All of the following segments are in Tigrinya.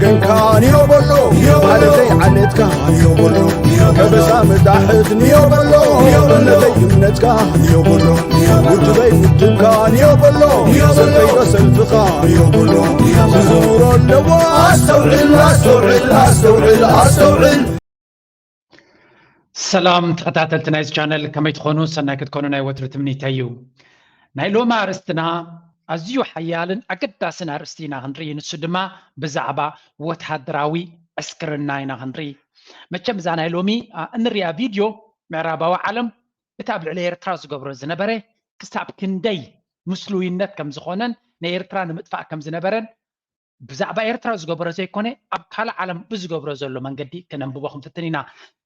ገንካ ንዮ በሎ፣ ማለተይ ዓሌትካ ንዮ በሎ፣ ከበሳ ምዳሕት ንዮ በሎ፣ እምነተይ እምነትካ ንዮ በሎ፣ ውድበይ ውድብካ ንዮ በሎ፣ ሰልፈይ ዶ ሰልፍኻ ንዮ በሎ፣ ክዝውሮ ኣለዎ። ኣስተውዕል፣ ኣስተውዕል፣ ኣስተውዕል፣ ኣስተውዕል። ሰላም ተኸታተልቲ ናይዚ ቻነል፣ ከመይ ትኾኑ? ሰናይ ክትኮኑ ናይ ወትሩ ትምኒተይ እዩ። ናይ ሎሚ ኣርእስትና ኣዝዩ ሓያልን ኣገዳስን ኣርእስቲ ኢና ክንርኢ፣ ንሱ ድማ ብዛዕባ ወተሃደራዊ ዕስክርና ኢና ክንርኢ። መቸም እዛ ናይ ሎሚ፣ ኣ፣ እንሪኣ ቪድዮ ምዕራባዊ ዓለም እቲ ኣብ ልዕሊ ኤርትራ ዝገብሮ ዝነበረ ክሳብ ክንደይ ምስሉይነት ከም ዝኾነን ንኤርትራ ንምጥፋእ ከም ዝነበረን ብዛዕባ ኤርትራ ዝገበሮ ዘይኮነ ኣብ ካልእ ዓለም ብዝገብሮ ዘሎ መንገዲ ከነንብቦ ክንፍትን ኢና።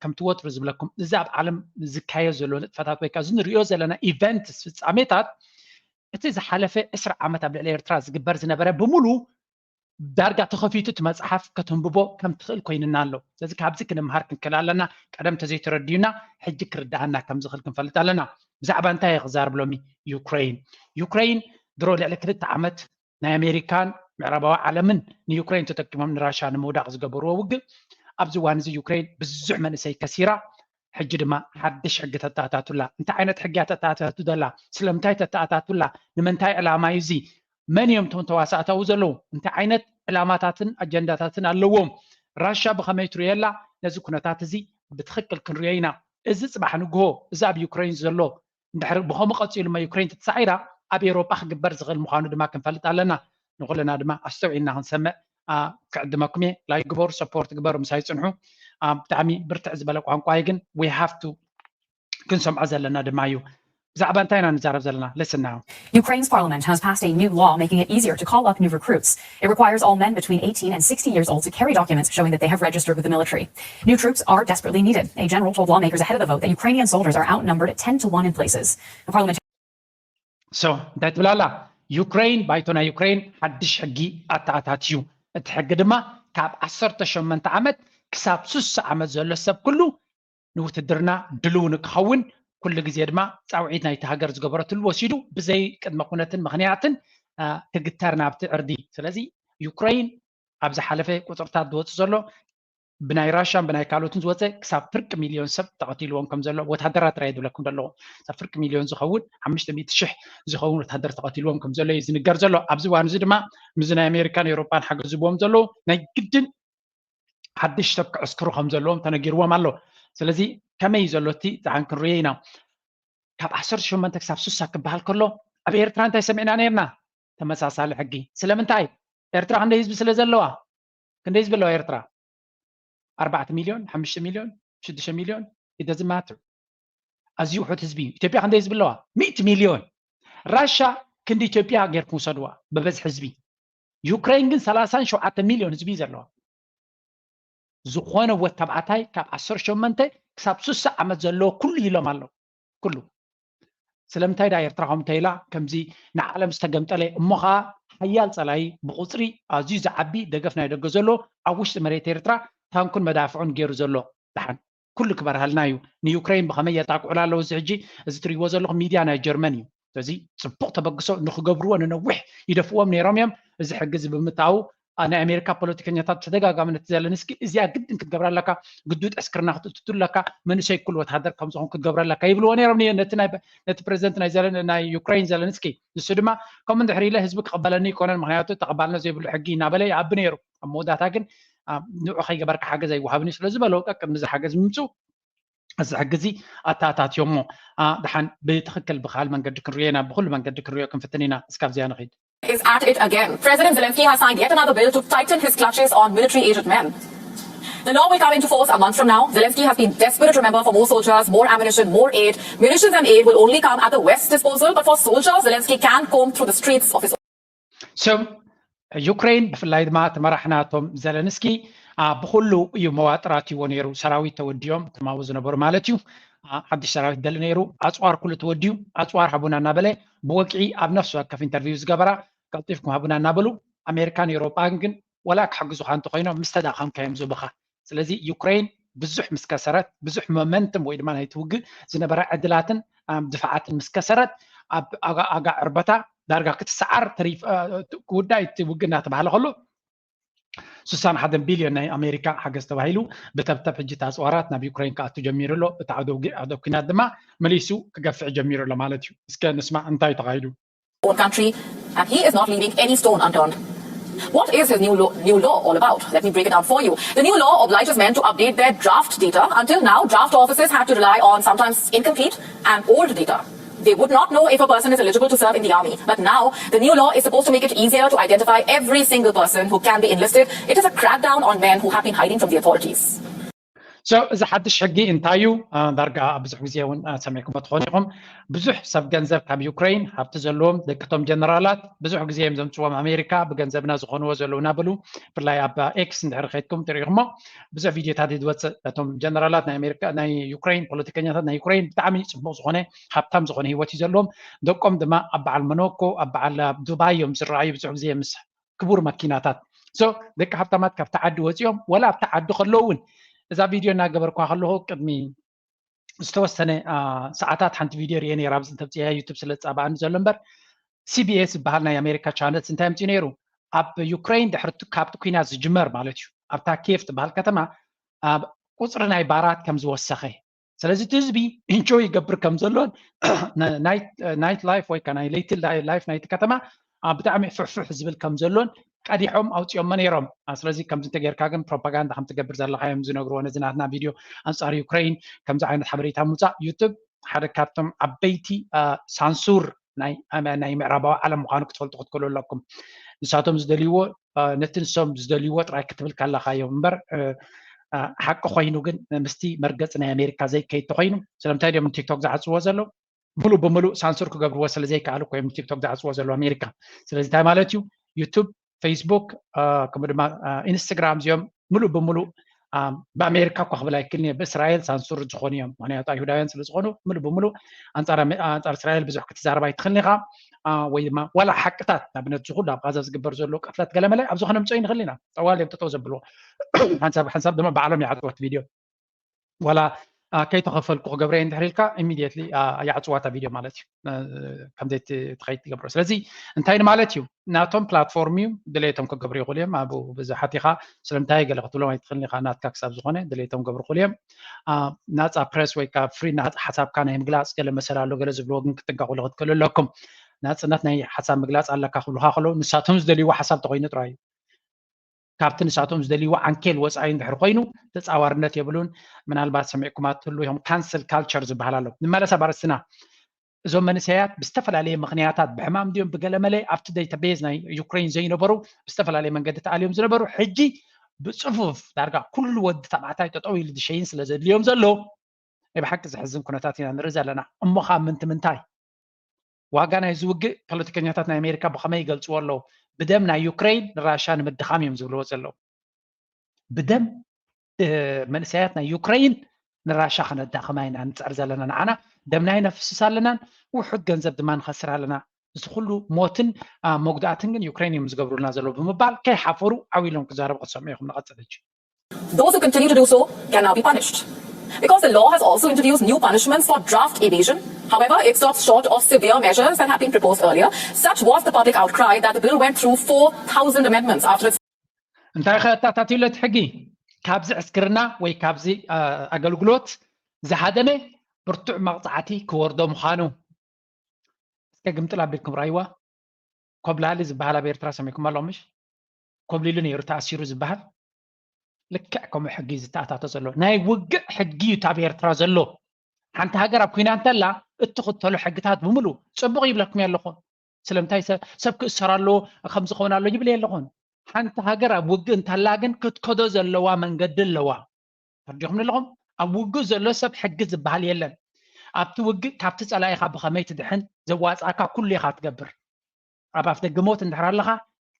ከምቲ ወትሩ ዝብለኩም እዚ ኣብ ዓለም ዝካየድ ዘሎ ንጥፈታት ወይ ከዓ እዚ ንሪኦ ዘለና ኢቨንትስ ፍጻሜታት እቲ ዝሓለፈ ዕስራ ዓመት ኣብ ልዕሊ ኤርትራ ዝግበር ዝነበረ ብምሉ ዳርጋ ተኸፊቱ እቲ መፅሓፍ ከተንብቦ ከም ትኽእል ኮይንና ኣሎ። ስለዚ ካብዚ ክንምሃር ክንክእል ኣለና። ቀደም ተዘይተረዲዩና ሕጂ ክርድኣና ከም ዝኽእል ክንፈልጥ ኣለና። ብዛዕባ እንታይ እየ ክዛርብ ሎሚ? ዩክሬን። ዩክሬን ድሮ ልዕሊ ክልተ ዓመት ናይ ኣሜሪካን ምዕራባዊ ዓለምን ንዩክሬን ተጠቂሞም ንራሻ ንምውዳቕ ዝገበርዎ ውግእ ኣብዚ እዋን እዚ ዩክሬን ብዙሕ መንእሰይ ከሲራ፣ ሕጂ ድማ ሓድሽ ሕጊ ተተኣታቱላ። እንታይ ዓይነት ሕጊ እያ ተተኣታቱ ዘላ? ስለምንታይ ተተኣታቱላ? ንምንታይ ዕላማ እዩ እዚ? መን እዮም እቶም ተዋሳእቲ ኣብኡ ዘለዉ? እንታይ ዓይነት ዕላማታትን ኣጀንዳታትን ኣለዎም? ራሻ ብኸመይ ትርእየላ? ነዚ ኩነታት እዚ ብትኽክል ክንርእዮ ኢና። እዚ ጽባሕ ንግሆ እዚ ኣብ ዩክሬን ዘሎ እንድሕር ብኸምኡ ቀጺሉ እሞ ዩክሬን ተተሳዒራ ኣብ ኤውሮጳ ክግበር ዝኽእል ምዃኑ ድማ ክንፈልጥ ኣለና። ንኹልና ድማ ኣስተውዒልና ክንሰምዕ፣ ኣ፣ ክዕድመኩም እየ። ላይክ ግበሩ፣ ሰፖርት ግበሩ፣ ምሳይ ጽንሑ። ኣ፣ ብጣዕሚ ብርትዕ ዝበለ ቋንቋ እዩ፣ ግን we have to ክንሰምዖ ዘለና ድማ እዩ። ብዛዕባ እንታይ ኢና ንዛረብ ዘለና? Listen now. Ukraine's parliament has passed a new law making it easier to call up new recruits. It requires all men between eighteen and sixty years old to carry documents showing that they have registered with the military. New troops are desperately needed. A general told lawmakers ahead of the vote that Ukrainian soldiers are outnumbered ten to one in places. The parliament So, እንታይ ትብል ኣላ? ዩክሬን፣ ባይቶ ናይ ዩክሬን ሓድሽ ሕጊ ኣተኣታትዩ። እቲ ሕጊ ድማ ካብ ዓሰርተ ሸሞንተ ዓመት ክሳብ ስሳ ዓመት ዘሎ ሰብ ኩሉ ንውትድርና ድሉው ንክኸውን፣ ኩሉ ግዜ ድማ ጻውዒት ናይቲ ሃገር ዝገበረትሉ ወሲዱ ብዘይ ቅድመ ኩነትን ምኽንያትን፣ ኣ፣ ክግተር ናብቲ ዕርዲ። ስለዚ ዩክሬን ኣብ ዝሓለፈ ቁጽርታት ዝወጽእ ዘሎ ብናይ ራሻን ብናይ ካልኦትን ዝወጸ ክሳብ ፍርቂ ሚልዮን ሰብ ተቐቲልዎም ከም ዘሎ ወተሃደራት ጥራይ ዝብለኩም ዘለኹ። ክሳብ ፍርቂ ሚልዮን ዝኸውን፣ ሓሙሽተ ሚእቲ ሽሕ ዝኸውን ወተሃደር ተቐቲልዎም ከም ዘሎ እዩ ዝንገር ዘሎ። ኣብዚ እዋን እዚ ድማ ምስዚ ናይ ኣሜሪካን ኤውሮጳን ሓገዝ ዝህብዎም ዘለዉ ናይ ግድን ሓድሽ ሰብ ክዕስክሩ ከም ዘለዎም ተነጊርዎም ኣሎ። ስለዚ ከመይ እዩ ዘሎ እቲ ዛዕባ ክንርእዮ ኢና። ካብ ዓሰርተ ሸሞንተ ክሳብ ስሳ ክበሃል ከሎ ኣብ ኤርትራ እንታይ ሰሚዕና ነርና? ተመሳሳሊ ሕጊ። ስለምንታይ? ኤርትራ ክንደይ ህዝቢ ስለ ዘለዋ? ክንደይ ህዝቢ ኣለዋ ኤርትራ? ኣርባዕተ ሚልዮን፣ ሓሙሽተ ሚልዮን፣ ሽዱሽተ ሚልዮን፣ it doesn't matter። ኣዝዩ ውሑድ ህዝቢ እዩ። ኢትዮጵያ ክንደይ ህዝቢ ኣለዋ? ሚእቲ ሚልዮን። ራሻ ክንዲ ኢትዮጵያ ጌርኩም ውሰድዋ ብበዝሒ ህዝቢ። ዩክሬን ግን ሰላሳን ሸውዓተ ሚልዮን ህዝቢ እዩ ዘለዋ። ዝኾነ ወድ ተባዕታይ ካብ ዓሰርተ ሸሞንተ ክሳብ ስሳ ዓመት ዘለዎ ኩሉ ኢሎም ኣለዉ። ኩሉ። ስለምንታይ ደኣ ኤርትራ ከምኡ ተኢላ? ከምዚ ንዓለም ዝተገምጠለ እሞ ኸኣ ሓያል ጸላኢ ብቑጽሪ ኣዝዩ ዝዓቢ ደገፍ ናይ ደገ ዘሎ ኣብ ውሽጢ መሬት ኤርትራ ታንኩን መዳፍዑን ገይሩ ዘሎ ደሓን ኩሉ ክበርሃልና እዩ። ንዩክሬን ብኸመይ የጣቅዑላ ኣለዉ? እዚ ሕጂ እዚ ትርእይዎ ዘለኹም ሚድያ ናይ ጀርመን እዩ። ስለዚ ጽቡቕ ተበግሶ ንኽገብርዎ ንነዊሕ ይደፍዎም ነይሮም እዮም። እዚ ሕጊ እዚ ብምእታዉ ኣ፣ ናይ ኣሜሪካ ፖለቲከኛታት ብተደጋጋሚ ነቲ ዘለንስኪ እዚኣ ግድን ክትገብራ ኣለካ፣ ግዱድ ዕስክርና ክትእትቱ ኣለካ፣ መንእሰይ ኩሉ ወተሃደር ከም ዝኾን ክትገብራ ኣለካ ይብልዎ ነይሮም። ን-፣ ነቲ ናይ፣ ነቲ ፕሬዚደንት ናይ ዘለን-፣ ናይ ዩክሬን ዘለንስኪ። ንሱ ድማ ከምኡ እንድሕር ኢለ ህዝቢ ክቕበለኒ ኣይኮነን፣ ምኽንያቱ ተቐባልነት ዘይብሉ ሕጊ እናበለ ይኣቢ ነይሩ። ኣብ መወዳእታ ግን፣ ኣ፣ ንዑ ከይገበርካ ሓገዝ ኣይወሃብን እዩ ስለ ዝበሎ፣ ቀቅድሚ እዚ ሓገዝ ምምፅኡ እዚ ሕጊ እዚ ኣተኣታትዮሞ፣ ኣ፣ ደሓን ብትኽክል ብኻል መንገዲ ክንሪኦ ኢና፣ ብኹሉ መንገዲ ክንሪኦ ክንፍትን ኢና። እስካብ እዚኣ ንኺድ። Is at it again. President Zelensky has signed yet another bill to tighten his clutches on military aged men. The law will come into force a month from now. Zelensky has been desperate, remember, for more soldiers, more ammunition, more aid. Munitions and aid will only come at the West's disposal, but for soldiers, Zelensky can comb through the streets of his So, ዩክሬን ብፍላይ ድማ እቲ መራሕና እቶም ዘለንስኪ፣ ኣ፣ ብኹሉ እዩ መዋጥር ኣትይዎ ነይሩ። ሰራዊት ተወዲኦም፣ እቶም ኣብኡ ዝነበሩ ማለት እዩ። ኣ፣ ሓድሽ ሰራዊት ደሊ ነይሩ። ኣፅዋር ኩሉ ተወዲኡ፣ ኣፅዋር ሃቡና እናበለ ብወግዒ ኣብ ነፍሲ ወከፍ ኢንተርቪው ዝገበራ፣ ቀልጢፍኩም ሃቡና እናበሉ፣ ኣሜሪካን ኤውሮጳን ግን ወላ ክሕግዙኻ እንተኾይኖም ምስ ተዳኸምካ እዮም ዝህቡኻ። ስለዚ ዩክሬን ብዙሕ ምስ ከሰረት፣ ብዙሕ ሞመንትም ወይ ድማ ናይቲ ውግእ ዝነበራ ዕድላትን፣ ኣም፣ ድፍዓትን ምስ ከሰረት፣ ኣብ ኣጋ-፣ ኣጋ ዕርበታ ዳርጋ ክትሰዓር ተሪፍ-፣ እ፣ ክውዳእ እቲ ውግእ እናተባህለ ከሎ፣ ስሳን ሓደን ቢልዮን ናይ ኣሜሪካ ሓገዝ ተባሂሉ ብተብተብ ሕጂ ኣፅዋራት ናብ ዩክሬን ክኣቱ ጀሚሩ ኣሎ። እቲ ዓውደ ውግእ ዓውደ ኲናት ድማ መሊሱ ክገፍዕ ጀሚሩ ኣሎ ማለት እዩ። እስከ ንስማዕ እንታይ ተኻይዱ። own country, and he is not leaving any stone unturned. What is his new law, new law all about? Let me break it down for you. The new law obliges men to update their draft data. Until now, draft officers had to rely on sometimes incomplete and old data. They would not know if a person is eligible to serve in the army. But now, the new law is supposed to make it easier to identify every single person who can be enlisted. It is a crackdown on men who have been hiding from the authorities. So እዚ ሓድሽ ሕጊ እንታይ እዩ? ዳርጋ ብዙሕ ግዜ እውን ሰሚዕኩሞ ትኾኑ ኢኹም። ብዙሕ ሰብ ገንዘብ ካብ ዩክሬን ሃብቲ ዘለዎም ደቅቶም ጀነራላት ብዙሕ ግዜ እዮም ዘምፅዎም። ኣሜሪካ ብገንዘብና ዝኾንዎ ዘለዉ እናበሉ ብፍላይ ኣብ ኤክስ እንድሕር ከይድኩም ትሪኢኹሞ ብዙሕ ቪድዮታት ዝወፅእ እቶም ጀነራላት ናይ ኣሜሪካ ናይ ዩክሬን ፖለቲከኛታት ናይ ዩክሬን ብጣዕሚ ፅቡቅ ዝኾነ ሃብታም ዝኾነ ህይወት እዩ ዘለዎም። ደቆም ድማ ኣብ በዓል ሞኖኮ ኣብ በዓል ዱባይ እዮም ዝረኣዩ ብዙሕ ግዜ ምስ ክቡር መኪናታት። So ደቂ ሃብታማት ካብቲ ዓዲ ወፂኦም ወላ ኣብቲ ዓዲ ከለዉ እውን እዛ ቪድዮ እናገበርኳ ከለኹ ቅድሚ ዝተወሰነ ሰዓታት ሓንቲ ቪድዮ ርየ ነይራ ኣብዚ እንተብፅያ ዩቱብ ስለ ዝፃባኣኒ ዘሎ እምበር ሲቢኤስ ዝበሃል ናይ ኣሜሪካ ቻነልስ እንታይ ኣምፅኡ ነይሩ ኣብ ዩክሬን ድሕሪ ካብቲ ኩናት ዝጅመር ማለት እዩ ኣብታ ኬፍ ትበሃል ከተማ ቁፅሪ ናይ ባራት ከም ዝወሰኸ ስለዚ እቲ ህዝቢ ኢንጆይ ይገብር ከም ዘሎን ናይት ላይፍ ወይ ናይ ለይቲ ላይፍ ናይቲ ከተማ ብጣዕሚ ፍሕፍሕ ዝብል ከም ዘሎን ቀዲሖም ኣውፅኦሞ ነይሮም። ስለዚ ከምዚ እንተጌርካ ግን ፕሮፓጋንዳ ከም ትገብር ዘለካ እዮም ዝነግርዎ። ነዚ ናትና ቪድዮ ኣንፃር ዩክሬን ከምዚ ዓይነት ሓበሬታ ምውፃእ ዩቱብ ሓደ ካብቶም ዓበይቲ ሳንሱር ናይ ምዕራባዊ ዓለም ምዃኑ ክትፈልጡ ክትክእሉ ኣለኩም። ንሳቶም ዝደልይዎ ነቲ ንሶም ዝደልይዎ ጥራይ ክትብል ከለካ እዮም እምበር ሓቂ ኮይኑ ግን ምስቲ መርገፂ ናይ ኣሜሪካ ዘይከይድ ተኮይኑ ስለምንታይ ድዮም ንቲክቶክ ዝዓፅዎ ዘለዉ? ሙሉእ ብሙሉእ ሳንሱር ክገብርዎ ስለ ዘይከኣሉ እኮ እዮም ንቲክቶክ ዝዓፅዎ ዘለዉ ኣሜሪካ። ስለዚ እንታይ ማለት እዩ? ዩቱብ፣ ፌስቡክ ከምኡ ድማ ኢንስታግራም እዚኦም ሙሉእ ብሙሉእ ብኣሜሪካ እኳ ክብል ኣይክእልን እየ ብእስራኤል ሳንሱር ዝኾኑ እዮም። ምክንያቱ ኣይሁዳውያን ስለ ዝኾኑ ሙሉእ ብሙሉእ ኣንፃር እስራኤል ብዙሕ ክትዛረብ ኣይትኽእልን ኢኻ። ወይ ድማ ዋላ ሓቅታት ንኣብነት ዝኩሉ ኣብ ጋዛ ዝግበር ዘሎ ቅትለት ገለመለ ኣብዚ ከነምፅኦ ይንኽእል ኢና። ጠዋል እዮም ጠጠው ዘብልዎ ሓንሳብ ሓንሳብ ድማ ባዕሎም ይዓፅዎ እቲ ቪድዮ ዋላ ከይተኸፈልኩ ክገብረ እንድሕር ኢልካ ኢሚድየትሊ ይዓፅዋ እታ ቪድዮ ማለት እዩ። ከምዘይ ትኸይድ ትገብሮ ስለዚ እንታይ ማለት እዩ ናቶም ፕላትፎርም እዩ ድሌቶም ክገብሩ ይኽእሉ እዮም። ኣብኡ ብዙሓት ኢኻ ስለምንታይ ገለ ክትብሎም ኣይትኽእልን ኢኻ ናትካ ክሳብ ዝኾነ ድሌቶም ክገብሩ ይኽእሉ እዮም። ናፃ ፕረስ ወይ ከዓ ፍሪ ናፃ ሓሳብካ ናይ ምግላፅ ገለ መሰል ኣሎ ገለ ዝብልዎ ግን ክትጥንቀቑሉ ክትክእሉ ኣለኩም። ናፅነት ናይ ሓሳብ ምግላፅ ኣለካ ክብሉካ ከለዉ ንሳቶም ዝደልይዎ ሓሳብ ተኮይኑ ጥራይ እዩ። ካብቲ ንሳቶም ዝደልይዎ ዓንኬል ወፃኢ እንድሕር ኮይኑ ተፃዋርነት የብሉን። ምናልባት ሰሚዕኩማ ትህሉ ኢኹም ካንስል ካልቸር ዝበሃል ኣሎ። ንመለስ ኣብ ኣርእስትና እዞም መንእሰያት ብዝተፈላለየ ምክንያታት ብሕማም ድዮም ብገለመለ ኣብቲ ዴታቤዝ ናይ ዩክሬን ዘይነበሩ ብዝተፈላለየ መንገዲ ተኣልዮም ዝነበሩ ሕጂ ብፅፉፍ ዳርጋ ኩሉ ወዲ ተባዕታይ ጠጠው ኢሉ ዝሸይን ስለ ዘድልዮም ዘሎ ናይ ብሓቂ ዘሕዝን ኩነታት ኢና ንርኢ ዘለና። እሞ ካብ ምንቲ ምንታይ ዋጋ ናይዚ ውግእ ፖለቲከኛታት ናይ ኣሜሪካ ብኸመይ ይገልፅዎ ኣለዉ? ብደም ናይ ዩክሬን ንራሻ ንምድኻም እዮም ዝብልዎ ዘለዉ። ብደም መንእሰያት ናይ ዩክሬን ንራሻ ክነዳኸማ ኢና ንፅዕር ዘለና። ንዓና ደምና ይነፍስስ ኣለናን ውሑድ ገንዘብ ድማ ንኸስር ኣለና። እዚ ኩሉ ሞትን መጉዳእትን ግን ዩክሬን እዮም ዝገብሩልና ዘለዉ ብምባል ከይሓፈሩ ዓው ኢሎም ክዛረቡ ክትሰምዑ ኢኹም። ንቐፅል ሕጂ። Those who continue to do so can now be punished. Because the law has also introduced new punishments for draft evasion. However, it stops short of severe measures that have been proposed earlier. Such was the public outcry that the bill went through four thousand amendments after its እንታይ ከ ኣታታትዩለት ሕጊ ካብዚ ዕስክርና ወይ ካብዚ ኣገልግሎት ዝሃደመ ብርቱዕ መቕፃዕቲ ክወርዶ ምዃኑ እስከ ግምጥል ኣቢልኩም ራይዋ ኮብላሊ ዝበሃል ኣብ ኤርትራ ሰሚዕኩም ኣሎ ምሽ ኮብሊሉ ነይሩ ተኣሲሩ ዝበሃል ልክዕ ከምኡ ሕጊ ዝተኣታቶ ዘሎ ናይ ውግእ ሕጊ እዩ ኣብ ኤርትራ ዘሎ። ሓንቲ ሃገር ኣብ ኩና እንተላ እትኽተሎ ሕግታት ብምሉ ፅቡቕ ይብለኩም ኣለኹ። ስለምንታይ ሰብ ክእሰር ኣለዎ ከም ዝኸውን ኣሎ ይብል የለኹን። ሓንቲ ሃገር ኣብ ውግእ እንተላ ግን ክትከዶ ዘለዋ መንገዲ ኣለዋ። ተርዲኹም ኣለኹም ኣብ ውግእ ዘሎ ሰብ ሕጊ ዝበሃል የለን። ኣብቲ ውግእ ካብቲ ፀላኢኻ ብኸመይ ትድሕን ዘዋፅኣካ ኩሉ ኢኻ ትገብር። ኣብ ኣፍ ደገ ሞት እንድሕር ኣለኻ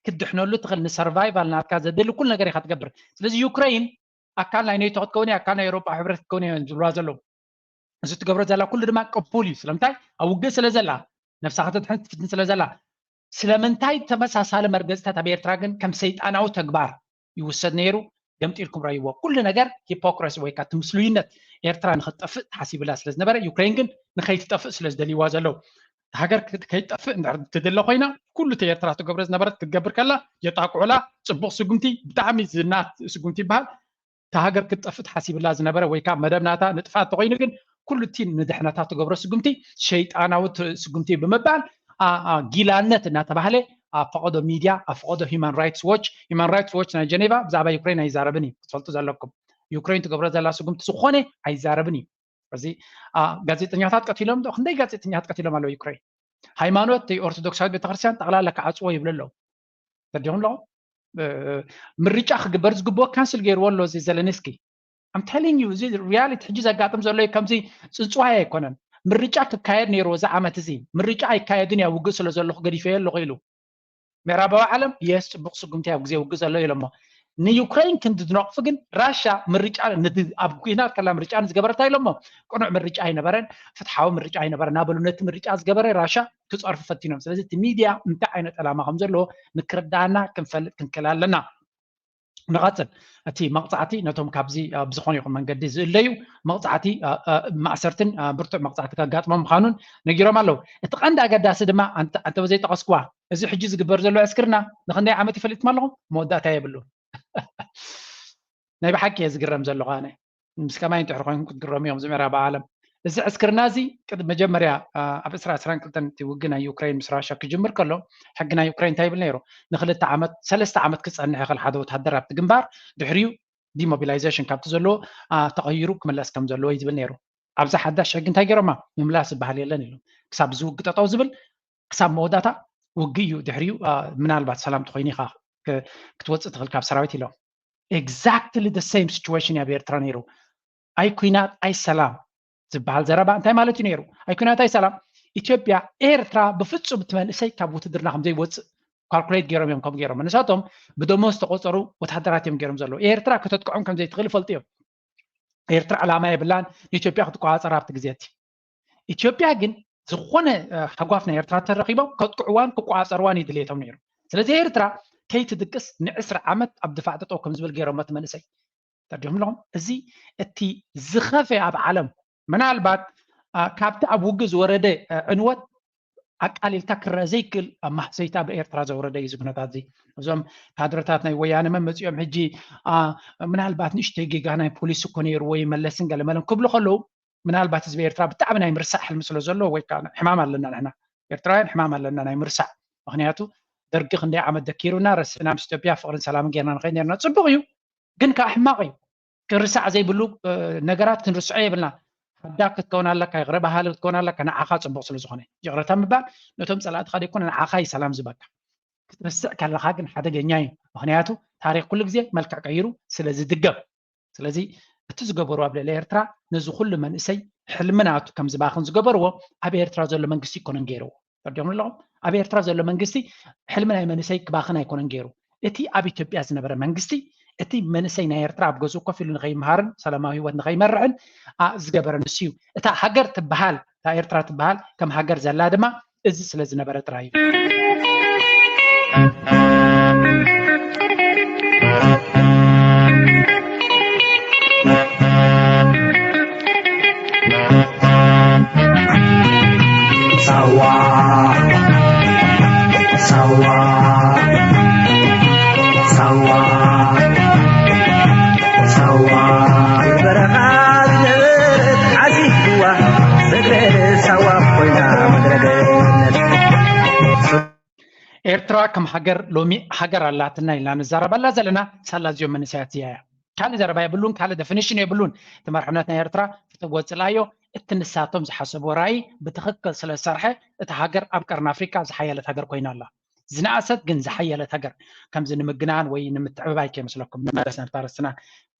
ክትድሕነሉ ትኽእል ንሰርቫይቫል ናትካ ዘድሊ ኩሉ ነገር ኢኻ ትገብር። ስለዚ ዩክሬን ኣካል ናይ ኔቶ ክትከውን ኣካል ናይ ኤሮጳ ሕብረት ክትከውን እዮም ዝብልዋ ዘለዉ። እዚ ትገብሮ ዘላ ኩሉ ድማ ቅቡል እዩ። ስለምንታይ ኣብ ውግእ ስለ ዘላ ነብሳ ከተድሕን ትፍትን ስለ ዘላ ስለምንታይ ተመሳሳሊ መርገፅታት ኣብ ኤርትራ ግን ከም ሰይጣናዊ ተግባር ይውሰድ ነይሩ? ገምጢልኩም ረይዎ ኩሉ ነገር ሂፖክረሲ ወይ ከዓ ትምስሉይነት ኤርትራ ንክትጠፍእ ተሓሲብላ ስለ ዝነበረ ዩክሬን ግን ንከይትጠፍእ ስለ ዝደልይዋ ዘለዉ ሃገር ከይጠፍእ እንድሕር ትደለ ኮይና፣ ኩሉ እቲ ኤርትራ ትገብሮ ዝነበረት ክትገብር ከላ የጣቅዑላ። ጽቡቕ ስጉምቲ፣ ብጣዕሚ ዝናት ስጉምቲ ይበሃል። እታ ሃገር ክትጠፍእ ተሓሲብላ ዝነበረ ወይ ከዓ መደብ ናታ ንጥፋት ተኮይኑ ግን፣ ኩሉ እቲ ንድሕነታ ትገብሮ ስጉምቲ ሸይጣናዊ ስጉምቲ ብምባል ጊላነት እናተባህለ ኣብ ፈቐዶ ሚድያ፣ ኣብ ፈቐዶ ሂማን ራይትስ ዎች። ሂማን ራይትስ ዎች ናይ ጀኔቫ ብዛዕባ ዩክሬን ኣይዛረብን እዩ፣ ክትፈልጡ ዘለኩም። ዩክሬን ትገብሮ ዘላ ስጉምቲ ዝኾነ ኣይዛረብን እዩ። እዚ ጋዜጠኛታት ቀቲሎም፣ ክንደይ ጋዜጠኛታት ቀቲሎም ኣለዉ ዩክሬን። ሃይማኖት ኦርቶዶክሳዊት ቤተክርስትያን ጠቕላላ ክዓፅዎ ይብሉ ኣለዉ። ተዲኹም ኣለኹም? ምርጫ ክግበር ዝግብኦ ካንስል ገይርዎ ኣሎ እዚ ዘለንስኪ። I'm telling you፣ እዚ ሪያሊቲ ሕጂ ዘጋጥም ዘሎ እዩ። ከምዚ ፅንፅዋይ ኣይኮነን። ምርጫ ክካየድ ነይርዎ እዚ ዓመት እዚ። ምርጫ ኣይካየድን እያ፣ ውግእ ስለ ዘለኹ ገዲፈዮ ኣለኹ ኢሉ። ምዕራባዊ ዓለም የስ፣ ፅቡቕ ስጉምቲ ኣብ ግዜ ውግእ ዘሎ ኢሎሞ። ንዩክሬን ክንዲ ዝነቕፉ ግን ራሻ ምርጫ ኣብ ኩናት ከላ ምርጫ ንዝገበረታ ኢሎሞ። ቅኑዕ ምርጫ ኣይነበረን፣ ፍትሓዊ ምርጫ ኣይነበረን እናበሉ ነቲ ምርጫ ዝገበረ ራሻ ክፀርፉ ፈቲኖም። ስለዚ እቲ ሚድያ እንታይ ዓይነት ዕላማ ከም ዘለዎ ንክርዳና ክንፈልጥ ክንክእል ኣለና። ንቐፅል። እቲ መቕፃዕቲ ነቶም ካብዚ ብዝኾነ ይኹን መንገዲ ዝእለዩ መቕፃዕቲ፣ ማእሰርትን ብርቱዕ መቕፃዕቲ ከጋጥሞም ምዃኑን ነጊሮም ኣለዉ። እቲ ቀንዲ ኣገዳሲ ድማ ኣንተ ዘይጠቐስኩዋ፣ እዚ ሕጂ ዝግበር ዘሎ ዕስክርና ንክንደይ ዓመት ይፈልጥኩም ኣለኹም? መወዳእታ የብሉን። ናይ ብሓቂ እየ ዝግረም ዘለኹ ኣነ። ምስ ከማይ እንድሕር ኮይንኩም ክትግረሙ እዮም፣ እዚ ምዕራብ ዓለም። እዚ ዕስክርና እዚ ቅድሚ መጀመርያ ኣብ ዕስራ ዕስራን ክልተን እቲ ውግእ ናይ ዩክሬን ምስ ራሻ ክጅምር ከሎ፣ ሕጊ ናይ ዩክሬን እንታይ ይብል ነይሩ? ንክልተ ዓመት፣ ሰለስተ ዓመት ክጸንሕ ይኽእል ሓደ ወታደር ኣብቲ ግንባር፣ ድሕሪኡ ዲሞቢላይዜሽን ካብቲ ዘለዎ ተቐይሩ ክምለስ ከም ዘለዎ እዩ ዝብል ነይሩ። ኣብዛ ሓዳሽ ሕጊ እንታይ ገይሮማ? ምምላስ ዝበሃል የለን ኢሉ። ክሳብ ዝውግ ጠጠው ዝብል፣ ክሳብ መወዳእታ ውግእ እዩ። ድሕሪኡ ምናልባት ሰላም ተኮይኑ ኢኻ ክትወፅእ ትኽእል ካብ ሰራዊት ኢሎም። Exactly the same situation ኣብ ኤርትራ ነይሩ። ኣይ ኩናት ኣይ ሰላም ዝበሃል ዘረባ እንታይ ማለት እዩ ነይሩ? ኣይ ኩናት ኣይ ሰላም፣ ኢትዮጵያ ኤርትራ ብፍፁም እቲ መንእሰይ ካብ ውትድርና ከምዘይወፅእ ካልኩሌት ገይሮም እዮም። ከም ገይሮም ንሳቶም ብደሞዝ ዝተቆፀሩ ወታደራት እዮም ገይሮም ዘለዉ። ኤርትራ ከተጥቅዖም ከምዘይትኽእል ይፈልጡ እዮም። ኤርትራ ዕላማ የብላን ንኢትዮጵያ ክትቆፃፀር ኣብቲ ግዜ እቲ። ኢትዮጵያ ግን ዝኾነ ሃጓፍ ናይ ኤርትራ ተረኺቦም ከጥቅዕዋን ክቆፃፀርዋን ይድልየቶም ነይሩ። ስለዚ ኤርትራ ከይትድቅስ ንዕስራ ዓመት ኣብ ድፋዕ ጠጠው ከም ዝብል ገይሮም እቲ መንእሰይ። ተዲኹም ኣለኹም? እዚ እቲ ዝኸፈ ኣብ ዓለም፣ ምናልባት ካብቲ ኣብ ውግእ ዝወረደ ዕንወት ኣቃሊልካ ክረአ ዘይክእል ኣብ ማህሰይቲ ኣብ ኤርትራ ዘውረደ እዩ እዚ ኩነታት እዚ። እዞም ካድረታት ናይ ወያነ መመፂኦም ሕጂ ምናልባት ንእሽተይ ጌጋ ናይ ፖሊስ እኮ ነይርዎ ይመለስን ገለመለን ክብሉ ከለዉ፣ ምናልባት ህዝቢ ኤርትራ ብጣዕሚ ናይ ምርሳዕ ሕልሚ ስለ ዘለዎ፣ ወይ ከዓ ሕማም ኣለና ንሕና ኤርትራውያን፣ ሕማም ኣለና ናይ ምርሳዕ። ምክንያቱ ደርጊ ክንደይ ዓመት ደኪሩና ረሲዕና ምስ ኢትዮጵያ ፍቅርን ሰላምን ጌርና ንኸይድ ነርና። ፅቡቅ እዩ፣ ግን ከዓ ሕማቅ እዩ። ክርሳዕ ዘይብሉ ነገራት ክንርስዖ የብልና። ሓዳግ ክትከውን ኣለካ፣ ይቅረ በሃሊ ክትከውን ኣለካ፣ ንዓኻ ፅቡቅ ስለ ዝኾነ። ይቅረታ ምባል ነቶም ፀላእትኻ ዘይኮነ ንዓኻ እዩ ሰላም ዝበካ። ክትርስዕ ከለኻ ግን ሓደገኛ እዩ። ምክንያቱ ታሪክ ኩሉ ግዜ መልክዕ ቀይሩ ስለ ዝድገም። ስለዚ እቲ ዝገበሩ ኣብ ልዕሊ ኤርትራ ነዚ ኩሉ መንእሰይ ሕልሚ ናቱ ከም ዝባኽን ዝገበርዎ ኣብ ኤርትራ ዘሎ መንግስቲ ይኮነን ገይርዎ። ተርዲኦም ኣለኹም? ኣብ ኤርትራ ዘሎ መንግስቲ ሕልሚ ናይ መንእሰይ ክባኽን ኣይኮነን ገይሩ። እቲ ኣብ ኢትዮጵያ ዝነበረ መንግስቲ እቲ መንእሰይ ናይ ኤርትራ ኣብ ገዝኡ ኮፍ ኢሉ ንኸይምሃርን ሰላማዊ ህይወት ንኸይመርሕን ዝገበረ ንሱ እዩ። እታ ሃገር ትበሃል፣ እታ ኤርትራ ትበሃል ከም ሃገር ዘላ ድማ እዚ ስለ ዝነበረ ጥራይ እዩ። ሳዋ ሳዋ ሳዋ ሳዋ በረኻ ዝነበረት ዓዚትዋ ምድረ ሳዋ ኮይና ምድረ ገነት። ኤርትራ ከም ሃገር ሎሚ ሃገር ኣላትና ኢልና ንዛረበላ ዘለና ሳላ እዚኦም መንእሰያት እዚኣ እያ። ካልእ ዘረባ የብሉን፣ ካልእ ደፊኒሽን የብሉን። እቲ መርሕነት ናይ ኤርትራ ፍትወ ጽላዮ እቲ ንሳቶም ዝሓሰብዎ ራእይ ብትኽክል ስለ ዝሰርሐ እታ ሃገር ኣብ ቀርኒ ኣፍሪካ ዝሓየለት ሃገር ኮይና ኣላ። ዝነኣሰት ግን ዝሓየለት ሃገር ከምዚ ንምግናን ወይ ንምትዕብባይ ከይመስለኩም። ንመለስ ናብታ ርስትና።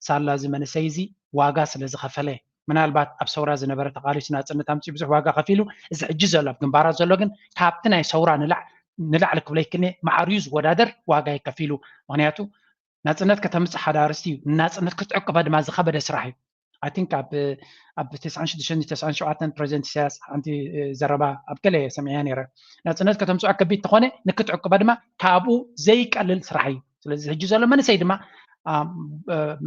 ሳላ እዚ መንእሰይ እዚ ዋጋ ስለ ዝኸፈለ፣ ምናልባት ኣብ ሰውራ ዝነበረ ተቓሊሱ ናጽነት ኣምጺኡ ብዙሕ ዋጋ ከፊሉ፣ እዚ ሕጂ ዘሎ ኣብ ግንባራት ዘሎ ግን ካብቲ ናይ ሰውራ ንላዕ ንላዕሊ ክብሎ ይክእል ማዕርዩ ዝወዳደር ዋጋ እዩ ከፊሉ። ምክንያቱ ናጽነት ከተምጽእ ሓደ ኣርስቲ እዩ፣ ናጽነት ክትዕቅባ ድማ ዝኸበደ ስራሕ እዩ። I think ኣብ ኣብ ተስዓን ሽዱሽተን ተስዓን ሸውዓተን ፕሬዚደንት ኢሳያስ ሓንቲ ዘረባ ኣብ ገለ ሰሚዐያ ነይረ። ናጽነት ከተምጽኦ ከቢድ ተኾነ ንክትዕቅባ ድማ ካብኡ ዘይቀልል ስራሕ እዩ። ስለዚ ሕጂ ዘሎ መንእሰይ ድማ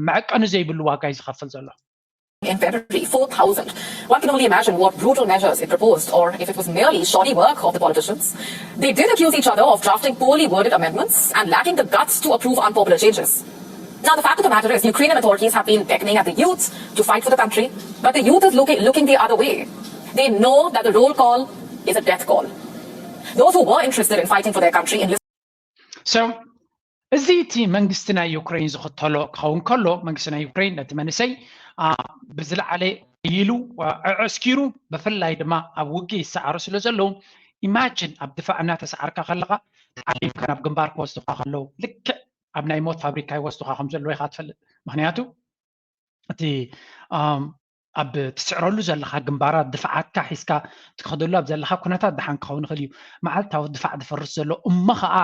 መዐቀኒ ዘይብሉ ዋጋ እዩ ዝኸፍል ዘሎ። in February, four thousand. One can only imagine what brutal measures it proposed, or if it was merely shoddy work of the politicians. They did accuse each other of drafting poorly worded amendments and lacking the guts to approve unpopular changes. Now, the fact of the matter is, Ukrainian authorities have been beckoning at the youth to fight for the country, but the youth is looking, looking the other way. They know that the roll call is a death call. Those who were interested in fighting for their country in So እዚ እቲ መንግስቲ ናይ ዩክሬን ዝኽተሎ ክኸውን ከሎ መንግስቲ ናይ ዩክሬን ነቲ መንእሰይ ብዝለዓለ ኢሉ ኣዕስኪሩ ብፍላይ ድማ ኣብ ውግእ ይሰዓሩ ስለ ዘለዉ ኢማጅን ኣብ ድፋዕ እናተሰዓርካ ከለኻ ተዓሊምካ ናብ ግንባር ክወስዱካ ከለዉ ልክዕ ኣብ ናይ ሞት ፋብሪካ ይወስዱካ ከም ዘለዉ ኢኻ ትፈልጥ ምክንያቱ እቲ ኣብ ትስዕረሉ ዘለካ ግንባራት ድፍዓትካ ሒዝካ ትኸደሉ ኣብ ዘለካ ኩነታት ደሓን ክኸውን ይኽእል እዩ መዓልታዊ ድፋዕ ዝፈርስ ዘሎ እሞ ከዓ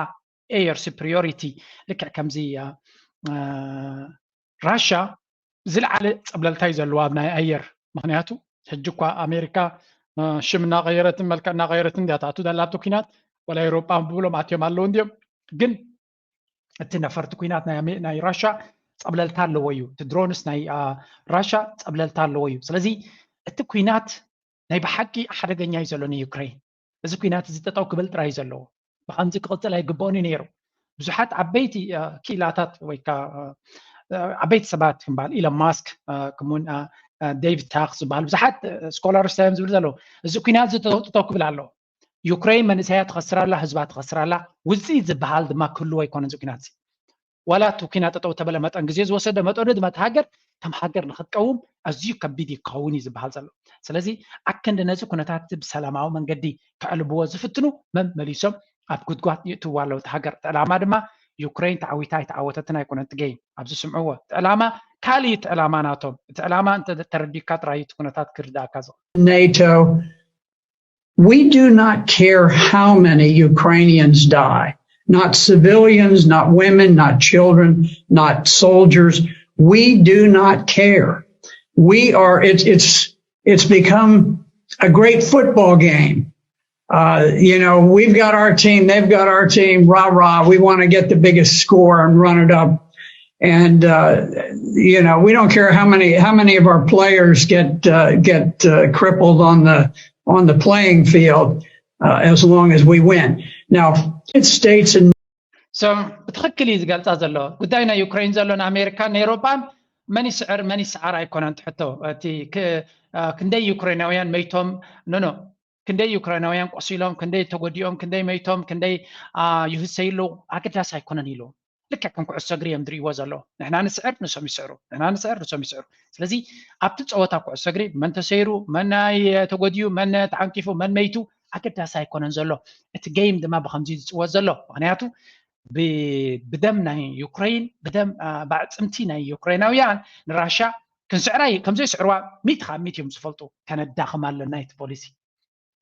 air superiority ልክዕ ከምዚ ራሻ ዝለዓለ ፀብለልታ እዩ ዘለዎ ኣብ ናይ ኣየር ምክንያቱ ሕጂ እኳ ኣሜሪካ ሽም እናቀየረትን መልክዕ እናቀየረትን እንዲያ ትኣቱ ዘላ ኣብቲ ኩናት ወላ ኤሮጳ ብብሎም ኣትዮም ኣለዉ እንዲዮም ግን እቲ ነፈርቲ ኩናት ናይ ራሻ ፀብለልታ ኣለዎ እዩ እቲ ድሮንስ ናይ ራሻ ፀብለልታ ኣለዎ እዩ ስለዚ እቲ ኩናት ናይ ብሓቂ ሓደገኛ እዩ ዘሎ ንዩክሬን እዚ ኩናት እዚ ጠጠው ክብል ጥራይ እዩ ዘለዎ ብከምዚ ክቅፅል ኣይግበኦን እዩ ነይሩ ብዙሓት ዓበይቲ ክኢላታት ወይ ዓበይቲ ሰባት ክምበሃል ኢሎን ማስክ ከምኡውን ዴቪድ ታክ ዝበሃሉ ብዙሓት ስኮላርስ እዮም ዝብል ዘለዉ እዚ ኩናት እዚ ጠጠው ክብል ኣለዎ ዩክሬን መንእሰያ ትኸስር ኣላ ህዝባ ትኸስር ኣላ ውፅኢት ዝበሃል ድማ ክህልዎ ኣይኮነን እዚ ኩናት ዋላ እቲ ኩናት ጠጠው ተበለ መጠን ግዜ ዝወሰደ መጠኑ ድማ እቲ ሃገር ከም ሃገር ንክትቀውም ኣዝዩ ከቢድ እዩ ክኸውን እዩ ዝበሃል ዘሎ ስለዚ ኣክንዲ ነዚ ኩነታት ብሰላማዊ መንገዲ ከዕልብዎ ዝፍትኑ መመሊሶም ኣብ ጉድጓድ ይእትዋ ኣለዉ እቲ ሃገር እቲ ዕላማ ድማ ዩክሬን ተዓዊታ ኣይተዓወተትን ኣይኮነን እቲ ገይም ኣብዚ ስምዕዎ እቲ ዕላማ ካሊእ እቲ ዕላማ ናቶም እቲ ዕላማ እንተተረዲካ ጥራይ እቲ ኩነታት ክርዳእካ ዝኽእል NATO, we do not care how many Ukrainians die, not civilians, not women, not children, not soldiers. We do not care. We are, it's, it's, it's become a great football game. Uh, you know, we've got our team, they've got our team, rah rah. We want to get the biggest score and run it up. And uh, you know, we don't care how many how many of our players get uh, get uh, crippled on the on the playing field, uh, as long as we win. Now, United States and So ብትኽክል እዩ ዝገልፃ ዘሎ ጉዳይ ናይ ዩክሬን ዘሎ ንኣሜሪካን ንኤሮጳን መን ይስዕር መን ይስዓር ኣይኮነን ትሕቶ እቲ ክንደይ ዩክሬናውያን መይቶም ኖኖ ክንደይ ዩክሬናውያን ቆሲሎም ክንደይ ተጎዲኦም ክንደይ መይቶም ክንደይ ይህሰይሉ ኣገዳሲ ኣይኮነን ኢሉ ልክዕ ከም ኩዕሶ እግሪ እዮም ዝርእይዎ ዘለዉ ንሕና ንስዕር ንሶም ይስዕሩ ንሕና ንስዕር ንሶም ይስዕሩ ስለዚ ኣብቲ ፀወታ ኩዕሶ እግሪ መን ተሰይሩ መን ተጎዲኡ መን ተዓንቂፉ መን መይቱ ኣገዳሲ ኣይኮነን ዘሎ እቲ game ድማ ብከምዚ ዝፅወት ዘሎ ምክንያቱ ብደም ናይ ዩክሬን ብደም ብኣዕፅምቲ ናይ ዩክሬናውያን ንራሻ ክንስዕራ ከምዘይስዕርዋ ሚት ካብ ሚት እዮም ዝፈልጡ ከነዳኽም ኣለና እቲ ፖሊሲ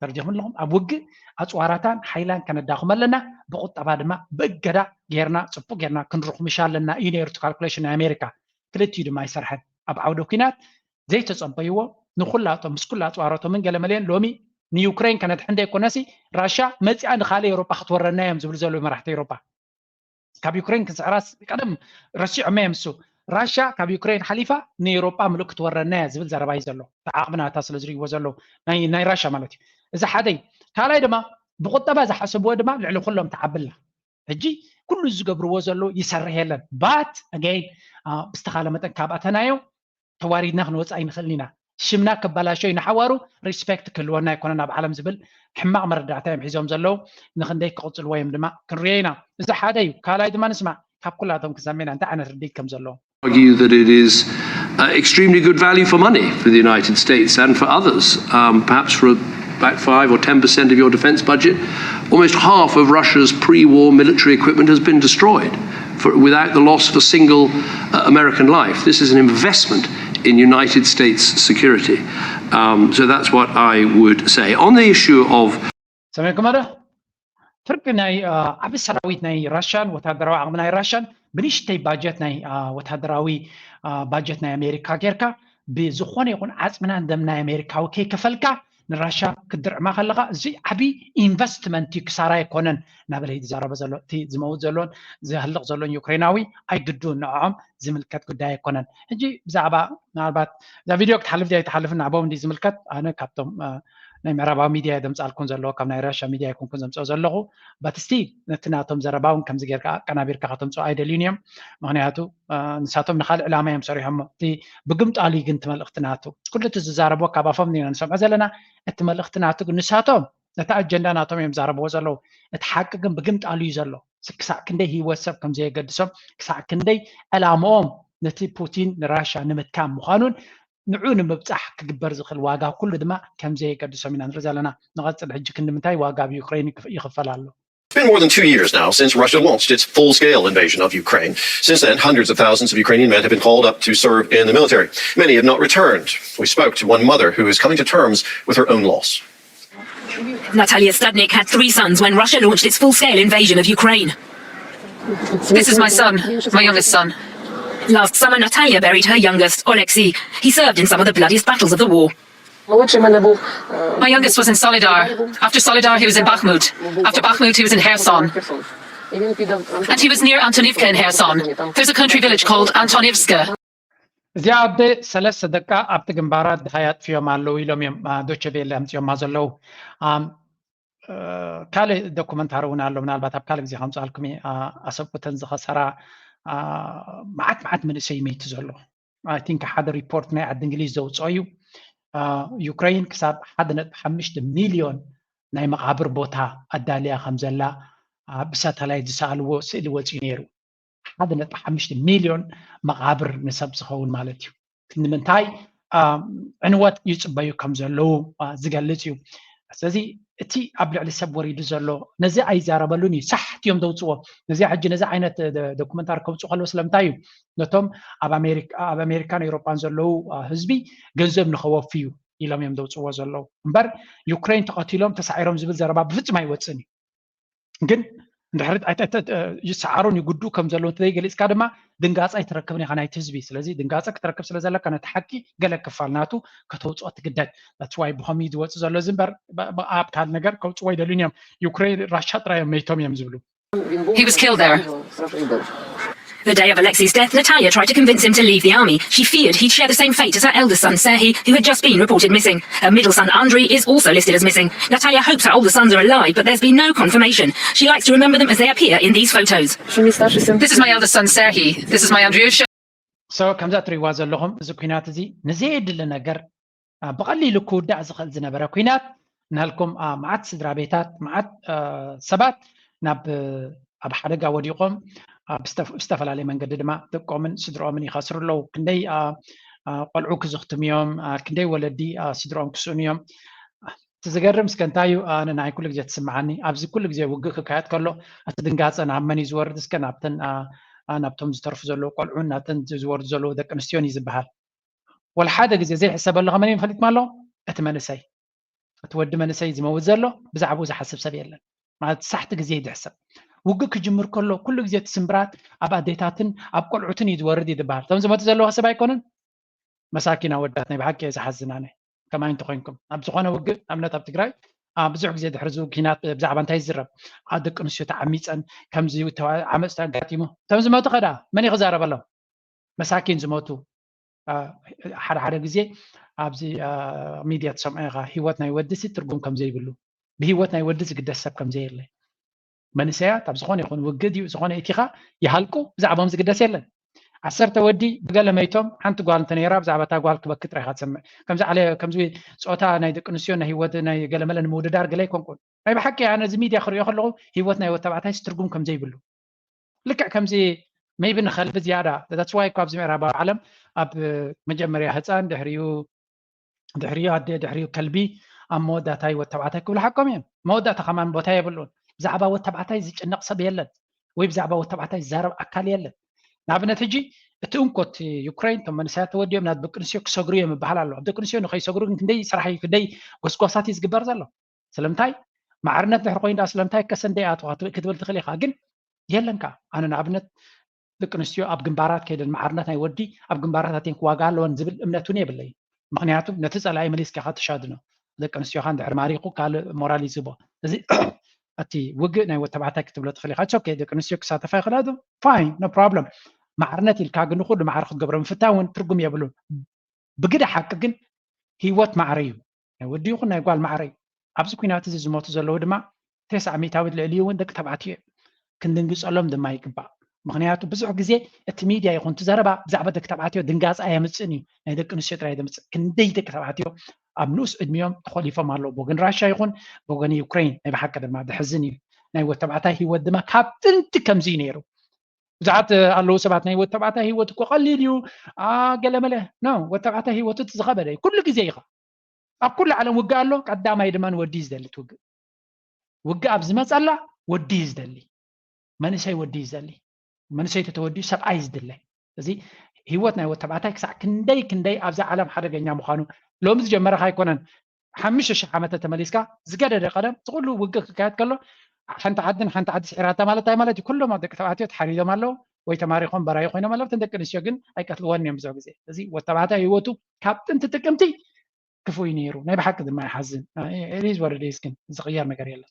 ተረዲኹም ኣለኹም ኣብ ውግእ ኣፅዋራታን ሓይላን ከነዳኽም ኣለና ብቁጠባ ድማ ብእገዳ ጌርና ፅቡቅ ጌርና ክንርኩምሻ ኣለና እዩ ነይሩ እቲ ካልኩሌሽን ናይ ኣሜሪካ ክልቲኡ ድማ ኣይሰርሐን ኣብ ዓውደ ኩናት ዘይተፀበይዎ ንኩላቶም ምስ ኩላ ኣፅዋሮቶምን ገለመለዮን ሎሚ ንዩክሬን ከነድሕን ዘይኮነሲ ራሻ መፂኣ ንካልእ ኤውሮጳ ክትወረና እዮም ዝብሉ ዘለዉ መራሕቲ ኤውሮጳ ካብ ዩክሬን ክንስዕራስ ቀደም ረሲዖመ እዮም እሱ ራሻ ካብ ዩክሬን ሓሊፋ ንኤውሮጳ ምሉእ ክትወረና እያ ዝብል ዘረባ እዩ ዘሎ ተዓቕብናታ ስለ ዝርእይዎ ዘለዉ ናይ ራሻ ማለት እዩ እዚ ሓደይ ካልኣይ ድማ ብቁጠባ ዝሓሰብዎ ድማ ልዕሊ ኩሎም ተዓብላ ሕጂ ኩሉ ዝገብርዎ ዘለዉ ይሰርሕ የለን but again ብዝተኻለ መጠን ካብ ኣተናዮ ተዋሪድና ክንወፅእ ኣይንኽእልን ኢና ሽምና ክበላሾ እዩ ንሓዋሩ respect ክህልወና ኣይኮነን ኣብ ዓለም ዝብል ሕማቕ መረዳእታ እዮም ሒዞም ዘለዉ ንክንደይ ክቕፅልዎ እዮም ድማ ክንሪኦ ኢና እዚ ሓደ እዩ ካልኣይ ድማ ንስማዕ ካብ ኩላቶም ክንሰምዕ ኢና እንታይ ዓይነት ርድኢት ከም ዘለዎም argue that it is uh, extremely good value for money for the United States and for others, um, perhaps for about five or ten percent of your defense budget. Almost half of Russia's pre war military equipment has been destroyed for, without the loss of a single uh, American life. This is an investment in United States security. Um, so that's what I would say. On the issue of ሰሚዕኩም ዶ ፍርቂ ናይ ዓቢ ሰራዊት ናይ ራሽያን ወታደራዊ ዓቕሚ ናይ ራሽያን ብንሽተይ ባጀት ናይ ወታደራዊ ባጀት ናይ ኣሜሪካ ጌርካ ብዝኾነ ይኹን ዓፅምናን ደም ናይ ኣሜሪካዊ ከይከፈልካ ንራሻ ክትድርዕማ ከለካ እዚ ዓብዪ ኢንቨስትመንት እዩ፣ ክሳራ ኣይኮነን እናበለ እዩ ዝዛረበ ዘሎ። እቲ ዝመውት ዘሎን ዝህልቕ ዘሎን ዩክሬናዊ ኣይግድኡን፣ ንዕኦም ዝምልከት ጉዳይ ኣይኮነን። ሕጂ ብዛዕባ ምናልባት እዛ ቪድዮ ክትሓልፍ ድያ ኣይትሓልፍን ንዓቦም እንዲ ዝምልከት ኣነ ካብቶም ናይ ምዕራባዊ ሚድያ እየ ዘምፃልኩን ዘለዎ፣ ካብ ናይ ራሻ ሚድያ ኣይኮንኩን ዘምፅኦ ዘለኹ። በት ስቲል ነቲ ናቶም ዘረባ እውን ከምዚ ጌርካ ኣቀናቢርካ ከተምፅኦ ኣይደልዩን እዮም። ምክንያቱ ንሳቶም ንካልእ ዕላማ እዮም ሰሪሖሞ። እቲ ብግምጣሉ ግን እቲ መልእክቲ ናቱ ኩሉ እቲ ዝዛረቦ ካብ ኣፎም ኢና ንሰምዖ ዘለና። እቲ መልእክቲ ናቱ ግን ንሳቶም ነቲ ኣጀንዳ ናቶም እዮም ዛረብዎ ዘለዉ። እቲ ሓቂ ግን ብግምጣሉ እዩ ዘሎ። ክሳዕ ክንደይ ህይወት ሰብ ከም ዘየገድሶም፣ ክሳዕ ክንደይ ዕላምኦም ነቲ ፑቲን ንራሻ ንምትካም ምዃኑን ንዑ ንምብጻሕ ክግበር ዝኽእል ዋጋ ኩሉ ድማ ከም ዘየገድሶም ኢና ንርኢ ዘለና። ንቐጽል ሕጂ ክንዲ ምንታይ ዋጋ ኣብ ዩክሬን ይኽፈል ኣሎ? It's been more than two years now since Russia launched its full scale invasion of Ukraine. Since then, hundreds of thousands of Ukrainian men have been called up to serve in the military. Many have not returned. We spoke to one mother who is coming to terms with her own loss. Natalia Studnik had three sons when Russia launched its full scale invasion of Ukraine. This is my son, my youngest son. Last summer, Natalia buried her youngest, Oleksiy. He served in some of the bloodiest battles of the war. My youngest was in Soledar. After Soledar, he was in Bakhmut. After Bakhmut, he was in Kherson. And he was near Antonivka in Kherson. There's a country village called Antonivska. እዚኣ ኣደ ሰለስተ ደቃ ኣብቲ ግንባራት ድሃይ ኣጥፍዮም ኣለዉ ኢሎም እዮም ዶቸቬለ ኣምፅኦማ ዘለዉ። ካልእ ዶኩመንታሪ እውን ኣሎ፣ ምናልባት ኣብ ካልእ ግዜ ከምፅኣልኩም። ኣሰብኩተን ዝኸሰራ መዓት መዓት መንእሰይ መይቱ ዘሎ። ኣይ ቲንክ ሓደ ሪፖርት ናይ ዓዲ እንግሊዝ ዘውፅኦ እዩ። ዩክሬን ክሳብ ሓደ ነጥቢ ሓሙሽተ ሚልዮን ናይ መቓብር ቦታ ኣዳልያ ከም ዘላ ብሳተላይት ዝሰኣልዎ ስእሊ ወፂኡ ነይሩ። ሓደ ነጥቢ ሓሙሽተ ሚልዮን መቓብር ንሰብ ዝኸውን ማለት እዩ። ክንዲ ምንታይ ዕንወት ይፅበዩ ከም ዘለዉ ዝገልፅ እዩ። ስለዚ እቲ ኣብ ልዕሊ ሰብ ወሪዱ ዘሎ ነዚ ኣይዛረበሉን እዩ። ሳሕቲ እዮም ዘውፅዎ። ነዚ ሕጂ ነዚ ዓይነት ዶኩመንታሪ ከውፅኡ ከለዉ ስለምንታይ እዩ ነቶም ኣብ ኣሜሪካን ኤውሮጳን ዘለዉ ህዝቢ ገንዘብ ንኸወፍዩ ኢሎም እዮም ዘውፅዎ ዘለዉ እምበር ዩክሬን ተቐቲሎም ተሳዒሮም ዝብል ዘረባ ብፍፁም ኣይወፅን እዩ። ግን እንድሕሪ ይሰዓሩን ይጉድኡ ከም ዘለዉ እንተዘይገሊፅካ ድማ ድንጋፀ ኣይትረክብን ኢኻ ናይቲ ህዝቢ። ስለዚ ድንጋፀ ክትረክብ ስለ ዘለካ ነቲ ሓቂ ገለ ክፋል ናቱ ከተውፅኦ ትግደድ። That's why ብኸምኡ እዩ ዝወፅእ ዘሎ እዚ እምበር ኣብ ካልእ ነገር ከውፅዎ ኣይደልዩን እዮም። ዩክሬን ራሻ ጥራይ እዮም መይቶም እዮም ዝብሉ። He was killed there. The day of Alexei's death, Natalia tried to convince him to leave the army. She feared he'd share the same fate as her eldest son, Serhiy, who had just been reported missing. Her middle son, Andriy, is also listed as missing. Natalia hopes her older sons are alive, but there's been no confirmation. She likes to remember them as they appear in these photos. This is my eldest son, Serhiy. This is my Andriusha. So ከምዛ ትሪእዋ ዘለኹም እዚ ኩናት እዚ ንዘየድሊ ነገር ብቐሊሉ ክውዳእ ዝኽእል ዝነበረ ኩናት ናልኩም መዓት ስድራ ቤታት መዓት ሰባት ናብ ኣብ ሓደጋ ወዲቖም ብዝተፈላለየ መንገዲ ድማ ደቆምን ስድሮምን ይኸስሩ ኣለዉ። ክንደይ ቆልዑ ክዝኽትሙ እዮም፣ ክንደይ ወለዲ ስድሮም ክስእኑ እዮም። እቲ ዝገርም እስከ እንታይ እዩ? ኣነ ናይ ኩሉ ግዜ ትስምዓኒ ኣብዚ ኩሉ ግዜ ውግእ ክካየድ ከሎ እቲ ድንጋፀ ናብ መን እዩ ዝወርድ? እስከ ናብተን ናብቶም ዝተርፉ ዘለዉ ቆልዑን ናተን ዝወርዱ ዘለዉ ደቂ ኣንስትዮን እዩ ዝበሃል። ወላ ሓደ ግዜ ዘይሕሰበሉ ከመን እዩ ፈሊጥማ ኣሎ? እቲ መንእሰይ እቲ ወዲ መንእሰይ ዝመውት ዘሎ ብዛዕባኡ ዝሓስብ ሰብ የለን። ማለት ሳሕቲ ግዜ እዩ ዝሕሰብ። ውግእ ክጅምር ከሎ ኩሉ ግዜ እቲ ስምብራት ኣብ ኣዴታትን ኣብ ቆልዑትን እዩ ዝወርድ እዩ ዝበሃል። እቶም ዝመቱ ዘለዉ ሰብ ኣይኮኑን? መሳኪን ኣወዳት ናይ ብሓቂ እየ ዝሓዝን ኣነ። ከማይ እንተኮይንኩም ኣብ ዝኾነ ውግእ ኣብነት ኣብ ትግራይ ብዙሕ ግዜ ድሕሪ ዝውግ ኪናት ብዛዕባ እንታይ ይዝረብ? ደቂ ኣንስትዮ ተዓሚፀን ከምዚ ዓመፅ ኣጋጢሙ እቶም ዝመቱ ከዳ መን እዩ ክዛረበሎም? መሳኪን ዝመቱ ሓደ ሓደ ግዜ ኣብዚ ሚድያ ትሰምዖ ኢኻ ህይወት ናይ ወዲ ሲ ትርጉም ከም ዘይብሉ ብህይወት ናይ ወዲ ዝግደስ ሰብ ከም ዘየለ መንእሰያት ኣብ ዝኾነ ይኹን ውግእ ድዩ ዝኾነ እቲኻ ይሃልቁ ብዛዕባኦም ዝግደስ የለን። ዓሰርተ ወዲ ብገለ መይቶም ሓንቲ ጓል እንተነይራ ብዛዕባ እታ ጓል ክበኪ ጥራይ ኢኻ ትሰምዕ። ከምዚ ዓለ ከምዚ ፆታ ናይ ደቂ ኣንስትዮ ናይ ህይወት ናይ ገለመለ ንምውድዳር ገለ ኣይኮንኩን። ናይ ብሓቂ ኣነ እዚ ሚድያ ክሪኦ ከለኹ ህይወት ናይ ወተባዕታይ ትርጉም ከም ዘይብሉ ልክዕ ከምዚ maybe ንኸልቢ ዝያዳ that's why እኮ ኣብዚ ምዕራባዊ ዓለም ኣብ መጀመርያ ህፃን ድሕሪኡ ድሕሪኡ ኣደ ድሕሪኡ ከልቢ ኣብ መወዳእታ ህይወት ተባዕታይ ክብሉ ሓቆም እዮም። መወዳእታ ከማን ቦታ የብሉን። ብዛዕባ ወተባዕታይ ዝጭነቕ ሰብ የለን ወይ ብዛዕባ ወተባዕታይ ዝዛረብ ኣካል የለን። ንኣብነት ሕጂ እቲ እንኮ እቲ ዩክሬን እቶም መንእሰያት ተወዲኦም ናብ ደቂ ኣንስትዮ ክሰግሩ እዮም ይበሃል ኣሎ። ኣብ ደቂ ኣንስትዮ ንኸይሰግሩ ግን ክንደይ ስራሕ እዩ ክንደይ ጎስጓሳት እዩ ዝግበር ዘሎ። ስለምንታይ ማዕርነት ድሕሪ ኮይኑ ዳ ስለምንታይ ከሰንደይ ኣትዋ ክትብል ትኽእል ኢኻ ግን የለን ከ ኣነ ንኣብነት ደቂ ኣንስትዮ ኣብ ግንባራት ከይደን ማዕርነት ናይ ወዲ ኣብ ግንባራት ኣትየን ክዋጋ ኣለወን ዝብል እምነት እውን የብለይ። ምክንያቱ ነቲ ፀላኢ መሊስካ ኢኻ ትሻድኖ። ደቂ ኣንስትዮኻ እንድሕር ማሪኹ ካልእ ሞራል እዩ ዝህቦ። እዚ እቲ ውግእ ናይ ወተባዕታይ ክትብሎ ትኽእል ኢኻ። ኦኬ፣ ደቂ ኣንስትዮ ክሳተፋ ይኽእላ ዶ? ፋይን፣ ኖ ፕሮብለም። ማዕርነት ኢልካ ግን ንኹሉ ማዕረ ክትገብሮ ምፍታን እውን ትርጉም የብሉን። ብግደ ሓቂ ግን ህይወት ማዕረ እዩ። ናይ ወዲ ይኹን ናይ ጓል ማዕረ እዩ። ኣብዚ ኩናት እዚ ዝሞቱ ዘለዉ ድማ ተስዓ ሚእታዊት ልዕሊኡ እውን ደቂ ተባዕትዮ እዮም። ክንድንግጸሎም ድማ ይግባእ። ምክንያቱ ብዙሕ ግዜ እቲ ሚድያ ይኹን እቲ ዘረባ ብዛዕባ ደቂ ተባዕትዮ ድንጋጻ ኣየምጽእን እዩ፣ ናይ ደቂ ኣንስትዮ ጥራይ ዘምጽእ። ክንደይ ደቂ ተባዕትዮ ኣብ ንኡስ ዕድሚኦም ተኾሊፎም ኣለዉ፣ ብወገን ራሻ ይኹን ብወገን ዩክሬን። ናይ ብሓቂ ድማ ዘሕዝን እዩ። ናይ ወተባዕታይ ህይወት ድማ ካብ ጥንቲ ከምዚ እዩ ነይሩ። ብዙሓት ኣለዉ ሰባት ናይ ወተባዕታይ ህይወት እኮ ቀሊል እዩ፣ አ፣ ገለመለ። ኖ፣ ወተባዕታይ ህይወት እቲ ዝኸበደ እዩ። ኩሉ ግዜ ኢኻ ኣብ ኩሉ ዓለም ውግእ ኣሎ። ቀዳማይ ድማ ንወዲ እዩ ዝደሊ እቲ ውግእ። ውግእ ኣብ ዝመፀላ ወዲ እዩ ዝደሊ፣ መንእሰይ ወዲ እዩ ዝደሊ። መንእሰይ ተተወዲኡ ሰብኣይ ዝድለ። እዚ ህይወት ናይ ወተባዕታይ ክሳዕ ክንደይ ክንደይ ኣብዛ ዓለም ሓደገኛ ምዃኑ ሎሚ ዝጀመረካ ኣይኮነን። ሓሙሽተ ሽሕ ዓመተ ተመሊስካ ዝገደደ ቀደም ዝኩሉ ውግእ ክካየድ ከሎ ሓንቲ ዓድን ሓንቲ ዓዲ ስዒራታ ማለት እንታይ ማለት እዩ? ኩሎም ኣብ ደቂ ተባዕትዮ ተሓሪዶም ኣለዉ ወይ ተማሪኾም በራዩ ኮይኖም ኣለዉ። እተን ደቂ ኣንስትዮ ግን ኣይቀትልወን እዮም ብዙሕ ግዜ። እዚ ወተባዕታይ ህይወቱ ካብ ጥንቲ ጥቅምቲ ክፉይ ነይሩ። ናይ ብሓቂ ድማ ይሓዝን። It is what it is፣ ግን ዝቕየር ነገር የለን።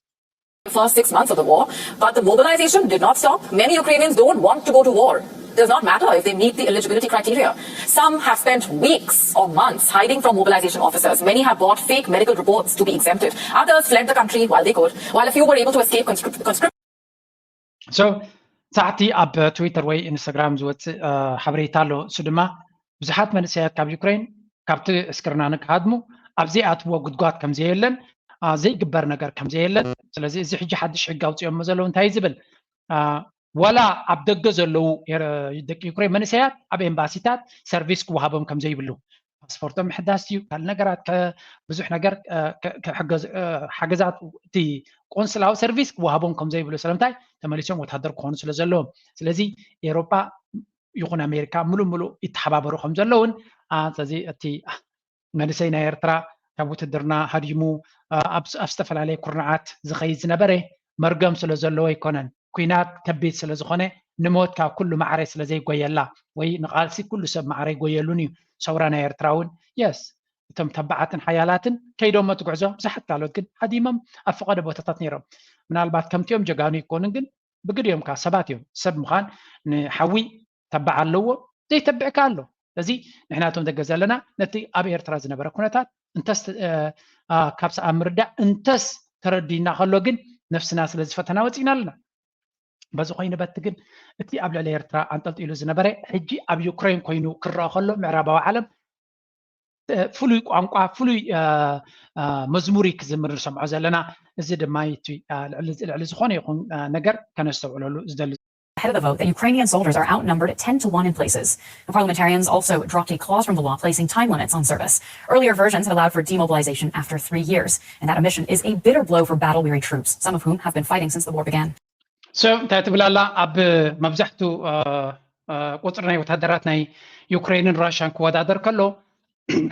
The first six months of the war, but the mobilization did not stop. Many Ukrainians don't want to go to war. Does not matter if they meet the eligibility criteria. Some have spent weeks or months hiding from mobilization officers. Many have bought fake medical reports to be exempted. Others fled the country while they could, while a few were able to escape conscript. conscript. So ሳዕቲ ኣብ ትዊተር ወይ ኢንስታግራም ዝወፅእ ሓበሬታ ኣሎ። እሱ ድማ ብዙሓት መንእሰያት ካብ ዩክሬን ካብቲ ዕስክርና ንክሃድሙ ኣብ ዘይኣትዎ ጉድጓድ ከምዘየለን ዘይግበር ነገር ከምዘየለን። ስለዚ እዚ ሕጂ ሓድሽ ሕጊ ኣውፅኦሞ ዘለዉ እንታይ ዝብል ዋላ ኣብ ደገ ዘለዉ ደቂ ዩክሬን መንእሰያት ኣብ ኤምባሲታት ሰርቪስ ክወሃቦም ከምዘይብሉ ፓስፖርቶም ምሕዳስ እዩ ካልእ ነገራት ብዙሕ ነገር ሓገዛት እቲ ቆንስላዊ ሰርቪስ ክወሃቦም ከምዘይብሉ ስለምንታይ ተመሊሶም ወታደር ክኾኑ ስለ ዘለዎም። ስለዚ ኤሮጳ ይኹን ኣሜሪካ ምሉእ ምሉእ ይተሓባበሩ ከም ዘለውን ስለዚ እቲ መንእሰይ ናይ ኤርትራ ካብ ውትድርና ሃዲሙ ኣብ ዝተፈላለየ ኩርናዓት ዝኸይድ ዝነበረ መርገም ስለ ዘለዎ ኣይኮነን። ኩናት ከቢድ ስለ ዝኾነ ንሞት ካብ ኩሉ ማዕረ ስለ ዘይጎየላ ወይ ንቓልሲ ኩሉ ሰብ ማዕረ ኣይጎየሉን እዩ። ሰውራ ናይ ኤርትራ እውን የስ እቶም ተባዓትን ሓያላትን ከይዶሞ እቲ ጉዕዞ ብዙሓት ካልኦት ግን ሃዲሞም ኣብ ፈቐዶ ቦታታት ነይሮም። ምናልባት ከምቲኦም ጀጋኑ ኣይኮኑን ግን ብግዲኦም ከዓ ሰባት እዮም። ሰብ ምዃን ንሓዊ ተባዕ ኣለዎ ዘይተብዕ ከዓ ኣሎ። ስለዚ ንሕና እቶም ደገ ዘለና ነቲ ኣብ ኤርትራ ዝነበረ ኩነታት እንተስ ካብ ሰኣብ ምርዳእ እንተስ ተረዲና ከሎ ግን ነፍስና ስለ ዝፈተና ወፂና ኣለና። በዚ ኮይኑ በቲ ግን እቲ ኣብ ልዕሊ ኤርትራ ኣንጠልጢሉ ዝነበረ ሕጂ ኣብ ዩክሬን ኮይኑ ክረአ ከሎ ምዕራባዊ ዓለም ፍሉይ ቋንቋ ፍሉይ መዝሙር እዩ ክዝምር ንሰምዖ ዘለና። እዚ ድማ እቲ ልዕሊ ዝኾነ ይኹን ነገር ከነስተውዕለሉ ዝደሊ Ahead of the vote that Ukrainian soldiers are outnumbered ten to one in places. The parliamentarians also dropped a clause from the law placing time limits on service. Earlier versions had allowed for demobilization after three years, and that omission is a bitter blow for battle weary troops, some of whom have been fighting since the war began. So እንታይ ትብል ኣላ? ኣብ መብዛሕቱ ቁፅሪ ናይ ወታደራት ናይ ዩክሬንን ራሽያን ክወዳደር ከሎ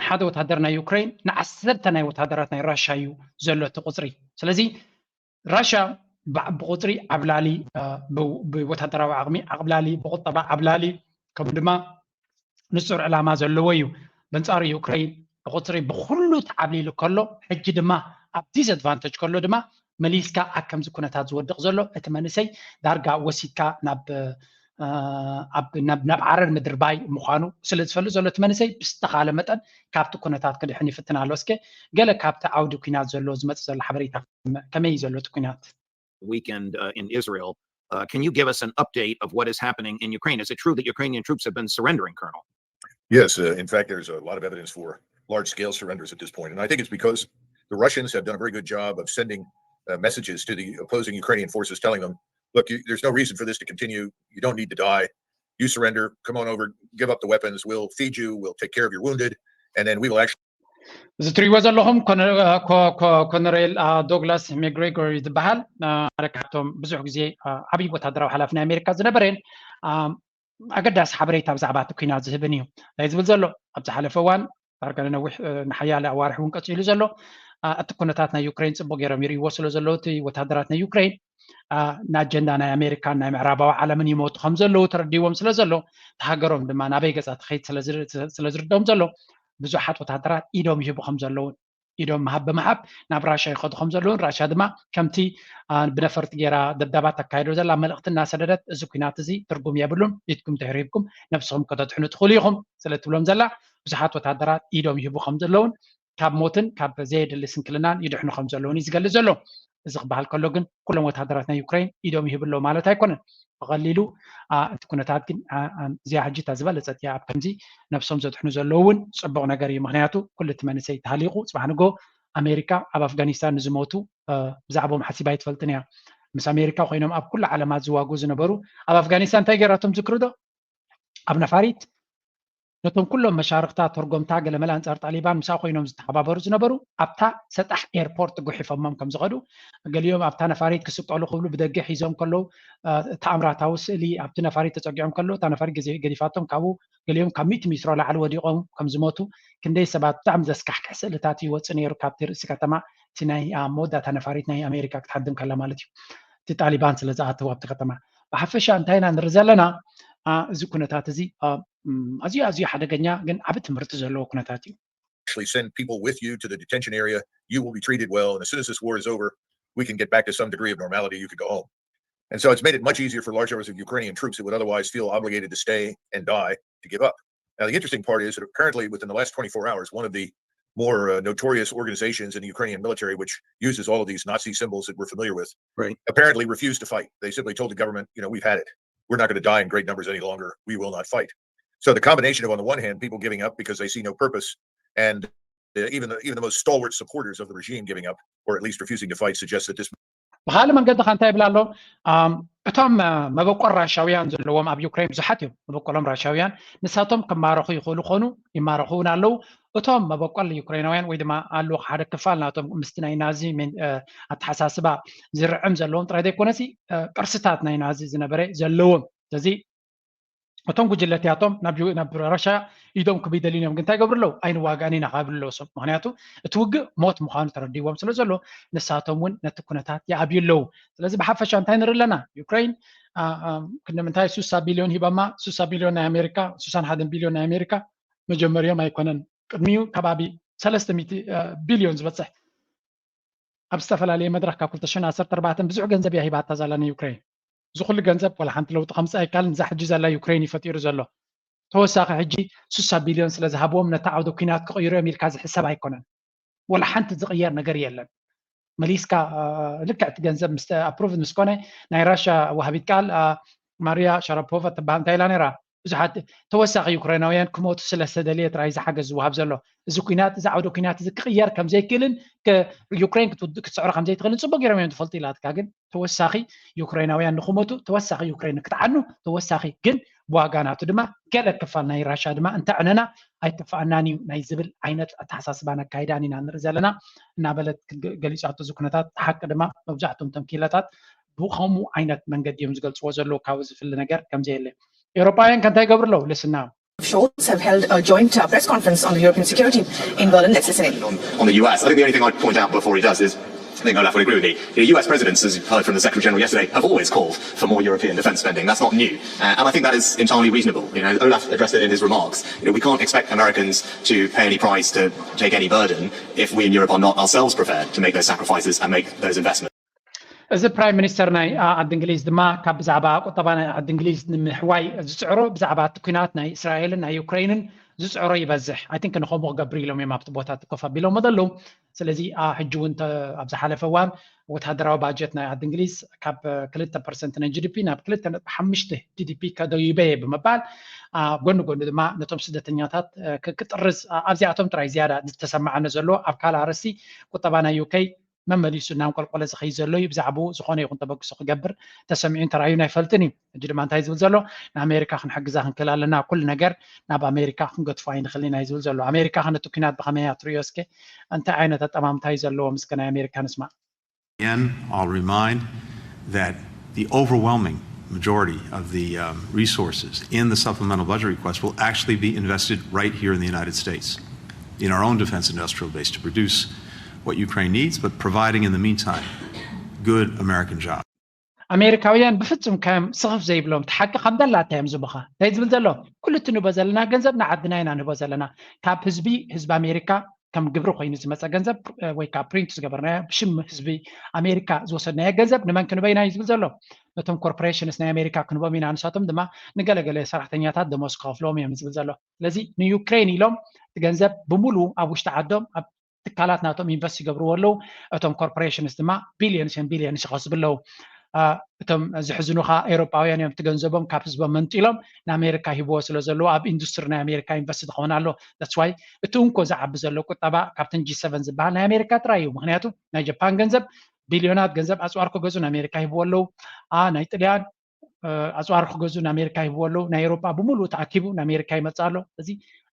ሓደ ወታደር ናይ ዩክሬን ንዓሰርተ ናይ ወታደራት ናይ ራሽያ እዩ ዘሎ እቲ ቁፅሪ። ስለዚ ራሽያ ብቁፅሪ ዓብላሊ ብወታደራዊ ዓቕሚ ዓብላሊ ብቁጠባ ዓብላሊ ከምኡ ድማ ንፁር ዕላማ ዘለዎ እዩ። በንፃሩ ዩክሬን ብቁፅሪ ብኩሉ ተዓብሊሉ ከሎ ሕጂ ድማ ኣብ ዲስኣድቫንተጅ ከሎ ድማ መሊስካ ኣብ ከምዚ ኩነታት ዝወድቕ ዘሎ እቲ መንእሰይ ዳርጋ ወሲድካ ናብ ናብ ዓረር ምድርባይ ምዃኑ ስለ ዝፈልጥ ዘሎ እቲ መንእሰይ ብዝተኻለ መጠን ካብቲ ኩነታት ክድሕን ይፍትን ኣሎ። እስከ ገለ ካብቲ ዓውዲ ኩናት ዘሎ ዝመፅእ ዘሎ ሓበሬታ ከመይ እዩ ዘሎ እቲ ኩናት? Weekend uh, in Israel. Uh, can you give us an update of what is happening in Ukraine? Is it true that Ukrainian troops have been surrendering, Colonel? Yes, uh, in fact, there's a lot of evidence for large scale surrenders at this point. And I think it's because the Russians have done a very good job of sending uh, messages to the opposing Ukrainian forces telling them, look, you, there's no reason for this to continue. You don't need to die. You surrender, come on over, give up the weapons. We'll feed you, we'll take care of your wounded, and then we will actually እዚ ትሪእዎ ዘለኹም ኮነሬል ዶግላስ ሜግሬጎር ዝበሃል ሓደ ካብቶም ብዙሕ ግዜ ዓብዪ ወታደራዊ ሓላፊ ናይ ኣሜሪካ ዝነበረን ኣገዳሲ ሓበሬታ ብዛዕባ እቲ ኩናት ዝህብን እዩ። እንታይ ዝብል ዘሎ ኣብ ዝሓለፈ እዋን ዳርጋ ንነዊሕ ንሓያለ ኣዋርሕ እውን ቀፂሉ ዘሎ እቲ ኩነታት ናይ ዩክሬን ፅቡቅ ገይሮም ይርእይዎ ስለ ዘለዉ እቲ ወታደራት ናይ ዩክሬን ንኣጀንዳ ናይ ኣሜሪካን ናይ ምዕራባዊ ዓለምን ይሞቱ ከም ዘለዉ ተረዲዎም ስለ ዘሎ እቲ ሃገሮም ድማ ናበይ ገፃ ትኸይድ ስለ ዝርድኦም ዘሎ ብዙሓት ወታደራት ኢዶም ይህቡ ከም ዘለውን ኢዶም ምሃብ ብምሃብ ናብ ራሻ ይኸዱ ከም ዘለውን፣ ራሻ ድማ ከምቲ ብነፈርቲ ገይራ ደብዳባት ተካይዶ ዘላ መልእኽቲ እናሰደደት፣ እዚ ኩናት እዚ ትርጉም የብሉን፣ ኢድኩም ድሕሪ ሂብኩም ነብስኹም ከተድሕኑ ትኽእሉ ኢኹም ስለ ትብሎም ዘላ፣ ብዙሓት ወታደራት ኢዶም ይህቡ ከም ዘለውን ካብ ሞትን ካብ ዘየድሊ ስንክልናን ይድሕኑ ከም ዘለውን እዩ ዝገልጽ ዘሎ። እዚ ክበሃል ከሎ ግን ኩሎም ወታደራት ናይ ዩክሬን ኢዶም ይህቡ ኣለዉ ማለት ኣይኮነን። ብቐሊሉ እቲ ኩነታት ግን እዚኣ ሕጂ እታ ዝበለጸት እያ። ኣብ ከምዚ ነብሶም ዘድሕኑ ዘለዉ እውን ጽቡቕ ነገር እዩ። ምክንያቱ ኩሉ እቲ መንእሰይ ተሃሊቑ ጽባሕ ንጎ ኣሜሪካ ኣብ ኣፍጋኒስታን ንዝሞቱ ብዛዕባኦም ሓሲባ ኣይትፈልጥን እያ። ምስ ኣሜሪካ ኮይኖም ኣብ ኩሉ ዓለማት ዝዋጉ ዝነበሩ ኣብ ኣፍጋኒስታን እንታይ ገይራቶም ዝክርዶ ኣብ ነፋሪት ነቶም ኩሎም መሻርክታ፣ ተርጎምታ፣ ገለመለ ኣንጻር ጣሊባን ምሳኡ ኮይኖም ዝተሓባበሩ ዝነበሩ ኣብታ ሰጣሕ ኤርፖርት ጉሒፎሞም ከም ዝኸዱ፣ ገሊኦም ኣብታ ነፋሪት ክስቀሉ ክብሉ ብደገ ሒዞም ከለዉ፣ ተኣምራታዊ ስእሊ ኣብቲ ነፋሪት ተጸጊዖም ከለዉ እታ ነፋሪት ገዲፋቶም ካብኡ ገሊኦም ካብ ሚእቲ ሜትሮ ላዕሊ ወዲቖም ከም ዝሞቱ፣ ክንደይ ሰባት ብጣዕሚ ዘስካሕክሕ ስእልታት ይወጽእ ነይሩ ካብቲ ርእሲ ከተማ እቲ ናይ መወዳእታ ነፋሪት ናይ ኣሜሪካ ክትሃድም ከላ ማለት እዩ። እቲ ጣሊባን ስለ ዝኣተው ኣብቲ ከተማ ብሓፈሻ እንታይ ኢና ንርኢ ዘለና? እዚ ኩነታት እዚ ኣዝዩ ኣዝዩ ሓደገኛ ግን ዓቢ ትምህርቲ ዘለዎ ኩነታት እዩ። Actually send people with you to the detention area. You will be treated well. And as soon as this war is over, we can get back to some degree of normality. You can go home. And so it's made it much easier for large numbers of Ukrainian troops that would otherwise feel obligated to stay and die to give up. Now, the interesting part is that apparently within the last twenty-four hours, one of the more uh, notorious organizations in the Ukrainian military, which uses all of these Nazi symbols that we're familiar with, right, apparently refused to fight. They simply told the government, you know, we've had it. We're not going to die in great numbers any longer. We will not fight. So the combination of, on the one hand, people giving up because they see no purpose, and uh, even the, even the most stalwart supporters of the regime giving up, or at least refusing to fight, suggests that this ብካልእ መንገዲ ከ እንታይ ይብል ኣሎ? እቶም መበቆል ራሻውያን ዘለዎም ኣብ ዩክሬን ብዙሓት እዮም። መበቆሎም ራሻውያን ንሳቶም ክማረኹ ይኽእሉ ኮኑ ይማረኹ እውን ኣለዉ። እቶም መበቆል ዩክሬናውያን ወይ ድማ ኣለዉ ሓደ ክፋል ናቶም ምስቲ ናይ ናዚ ኣተሓሳስባ ዝርዕም ዘለዎም ጥራይ ዘይኮነሲ ቅርስታት ናይ ናዚ ዝነበረ ዘለዎም። ስለዚ እቶም ጉጅለ እቲኣቶም ናብ ራሻ ኢዶም ክብ ይደልዩን እዮም። ግን እንታይ ይገብሩ ኣለዉ? ኣይንዋጋእን ኢና ካብ ኣለዉ ሰብ። ምክንያቱ እቲ ውግእ ሞት ምዃኑ ተረዲዎም ስለ ዘሎ ንሳቶም እውን ነቲ ኩነታት ይኣብዩ ኣለዉ። ስለዚ ብሓፈሻ እንታይ ንርኢ ኣለና? ዩክሬን ክንዲ ምንታይ ሱሳ ቢልዮን ሂባማ፣ ሱሳ ቢልዮን ናይ ኣሜሪካ፣ ሱሳን ሓደን ቢልዮን ናይ ኣሜሪካ መጀመሪዮም ኣይኮነን። ቅድሚኡ ከባቢ ሰለስተ ሚእቲ ቢልዮን ዝበፅሕ ኣብ ዝተፈላለየ መድረኽ ካብ ክልተ ሽሕን ዓሰርተ ኣርባዕተን ብዙሕ ገንዘብ እያ ሂባታ ዘላ ንዩክሬን። እዚ ኩሉ ገንዘብ ዋላ ሓንቲ ለውጢ ከምፅእ ኣይካልን። እዛ ሕጂ ዘላ ዩክሬን እዩ ፈጢሩ ዘሎ። ተወሳኺ ሕጂ ሱሳ ቢልዮን ስለ ዝሃብዎም ነቲ ዓውደ ኩናት ክቕይሩ እዮም ኢልካ ዝሕሰብ ኣይኮነን። ዋላ ሓንቲ ዝቕየር ነገር የለን። መሊስካ ልክዕ እቲ ገንዘብ ምስ ኣፕሩቭ ምስ ኮነ ናይ ራሻ ወሃቢት ቃል ማርያ ሻራፖቫ ትበሃል እንታይ ኢላ ነይራ? ብዙሓት ተወሳኺ ዩክሬናውያን ክሞቱ ስለ ዝተደልየ ጥራይ እዚ ሓገዝ ዝወሃብ ዘሎ። እዚ ኩናት እዚ ዓውደ ኩናት እዚ ክቕየር ከም ዘይክእልን ዩክሬን ክትስዕሮ ከም ዘይትኽእልን ጽቡቅ ገይሮም እዮም ዝፈልጡ ኢላትካ። ግን ተወሳኺ ዩክሬናውያን ንክሞቱ፣ ተወሳኺ ዩክሬን ንክትዓኑ፣ ተወሳኺ ግን ብዋጋ ናቱ ድማ ገለ ክፋል ናይ ራሻ ድማ እንተዕነና ኣይጠፍኣናን እዩ ናይ ዝብል ዓይነት ኣተሓሳስባን ኣካይዳን ኢና ንርኢ ዘለና እናበለት ገሊፃቶ። እዚ ኩነታት ሓቂ ድማ መብዛሕትኦም ተምኪለታት ብኸምኡ ዓይነት መንገዲ እዮም ዝገልፅዎ ዘለዉ። ካብ ዝፍሊ ነገር ከምዘየለ ኤውሮጳውያን ከ እንታይ ይገብሩ ኣለዉ? ልስና Scholz have held a joint uh, press conference on the European security in Berlin. Let's listen in. On the U S, I think the only thing I'd point out before he does is I think Olaf would agree with me. The U S presidents, as you heard from the Secretary General yesterday, have always called for more European defence spending. That's not new. Uh, and I think that is entirely reasonable. You know, Olaf addressed it in his remarks. You know, we can't expect Americans to pay any price to take any burden if we in Europe are not ourselves prepared to make those sacrifices and make those investments. እዚ ፕራይም ሚኒስተር ናይ ዓዲ እንግሊዝ ድማ ካብ ብዛዕባ ቁጠባ ናይ ዓዲ እንግሊዝ ንምሕዋይ ዝፅዕሮ ብዛዕባ እቲ ኩናት ናይ እስራኤልን ናይ ዩክሬንን ዝፅዕሮ ይበዝሕ። ኣይ ቲንክ ንከምኡ ክገብር ኢሎም እዮም ኣብቲ ቦታ ኮፍ ኣቢሎም ዘለዉ። ስለዚ ሕጂ እውን ኣብ ዝሓለፈ እዋን ወታደራዊ ባጀት ናይ ዓዲ እንግሊዝ ካብ ክልተ ፐርሰንት ናይ ጂዲፒ ናብ ክልተ ነጥቢ ሓሙሽተ ጂዲፒ ከደይበ እየ ብምባል ጎኒ ጎኒ ድማ ነቶም ስደተኛታት ክጥርዝ ኣብዚኣቶም ጥራይ ዝያዳ ዝተሰማዓነ ዘሎ ኣብ ካልእ ኣርእስቲ ቁጠባ ናይ ዩከይ መመሊሱ እናንቆልቆለ ዝኸይድ ዘሎ እዩ። ብዛዕባኡ ዝኾነ ይኹን ተበግሶ ክገብር ተሰሚዑን ተራእዩን ኣይፈልጥን እዩ። ሕጂ ድማ እንታይ ዝብል ዘሎ ንኣሜሪካ ክንሕግዛ ክንክእል ኣለና፣ ኩሉ ነገር ናብ ኣሜሪካ ክንገድፎ ኣይንኽእልን ኢና እዩ ዝብል ዘሎ። ኣሜሪካ ከ ነቲ ኩናት ብኸመይ እያ ትርእዮ? እስከ እንታይ ዓይነት ኣጠማምታ እዩ ዘለዎም? እስከ ናይ ኣሜሪካ ንስማዕ። Again, I'll remind that the overwhelming majority of the um, resources in the supplemental budget request will actually be invested right here in the United States, in our own defense industrial base to produce what Ukraine needs, but providing in the meantime good American jobs. ኣሜሪካውያን ብፍጹም ከም ስኽፍ ዘይብሎም እቲ ሓቂ ከም ደላታ እዮም ዝብኻ እንታይ ዝብል ዘሎ ኩሉ እቲ ንቦ ዘለና ገንዘብ ንዓድና ኢና ንቦ ዘለና ካብ ህዝቢ ህዝቢ ኣሜሪካ ከም ግብሪ ኮይኑ ዝመፀ ገንዘብ ወይ ከዓ ፕሪንት ዝገበርናዮ ብሽም ህዝቢ ኣሜሪካ ዝወሰድናዮ ገንዘብ ንመን ክንበይና እዩ ዝብል ዘሎ? ነቶም ኮርፖሬሽንስ ናይ ኣሜሪካ ክንቦም ኢና፣ ንሳቶም ድማ ንገለገለ ሰራሕተኛታት ደሞዝ ክኸፍሎም እዮም ዝብል ዘሎ። ስለዚ ንዩክሬን ኢሎም እቲ ገንዘብ ብምሉ ኣብ ውሽጢ ዓዶም ኣብ ትካላት ናቶም ኢንቨስት ይገብርዎ ኣለዉ። እቶም ኮርፖሬሽንስ ድማ ቢሊዮንስ ን ቢሊዮንስ ይኸስቡ ኣለዉ። እቶም ዝሕዝኑኻ ኤሮጳውያን እዮም። እቲ ገንዘቦም ካብ ህዝቦም መንጢሎም ንኣሜሪካ ሂብዎ ስለ ዘለዉ ኣብ ኢንዱስትሪ ናይ ኣሜሪካ ኢንቨስት ዝኸውን ኣሎ። That's why እቲ እንኮ ዝዓቢ ዘሎ ቁጠባ ካብተን ጂ ሰቨን ዝበሃል ናይ ኣሜሪካ ጥራይ እዩ። ምክንያቱ ናይ ጃፓን ገንዘብ ቢልዮናት ገንዘብ ኣፅዋር ክገዙ ንኣሜሪካ ሂብዎ ኣለዉ። ናይ ጥልያን ኣፅዋር ክገዙ ንኣሜሪካ ሂብዎ ኣለዉ። ናይ ኤሮጳ ብምሉእ ተኣኪቡ ንኣሜሪካ ይመፅእ ኣሎ። እዚ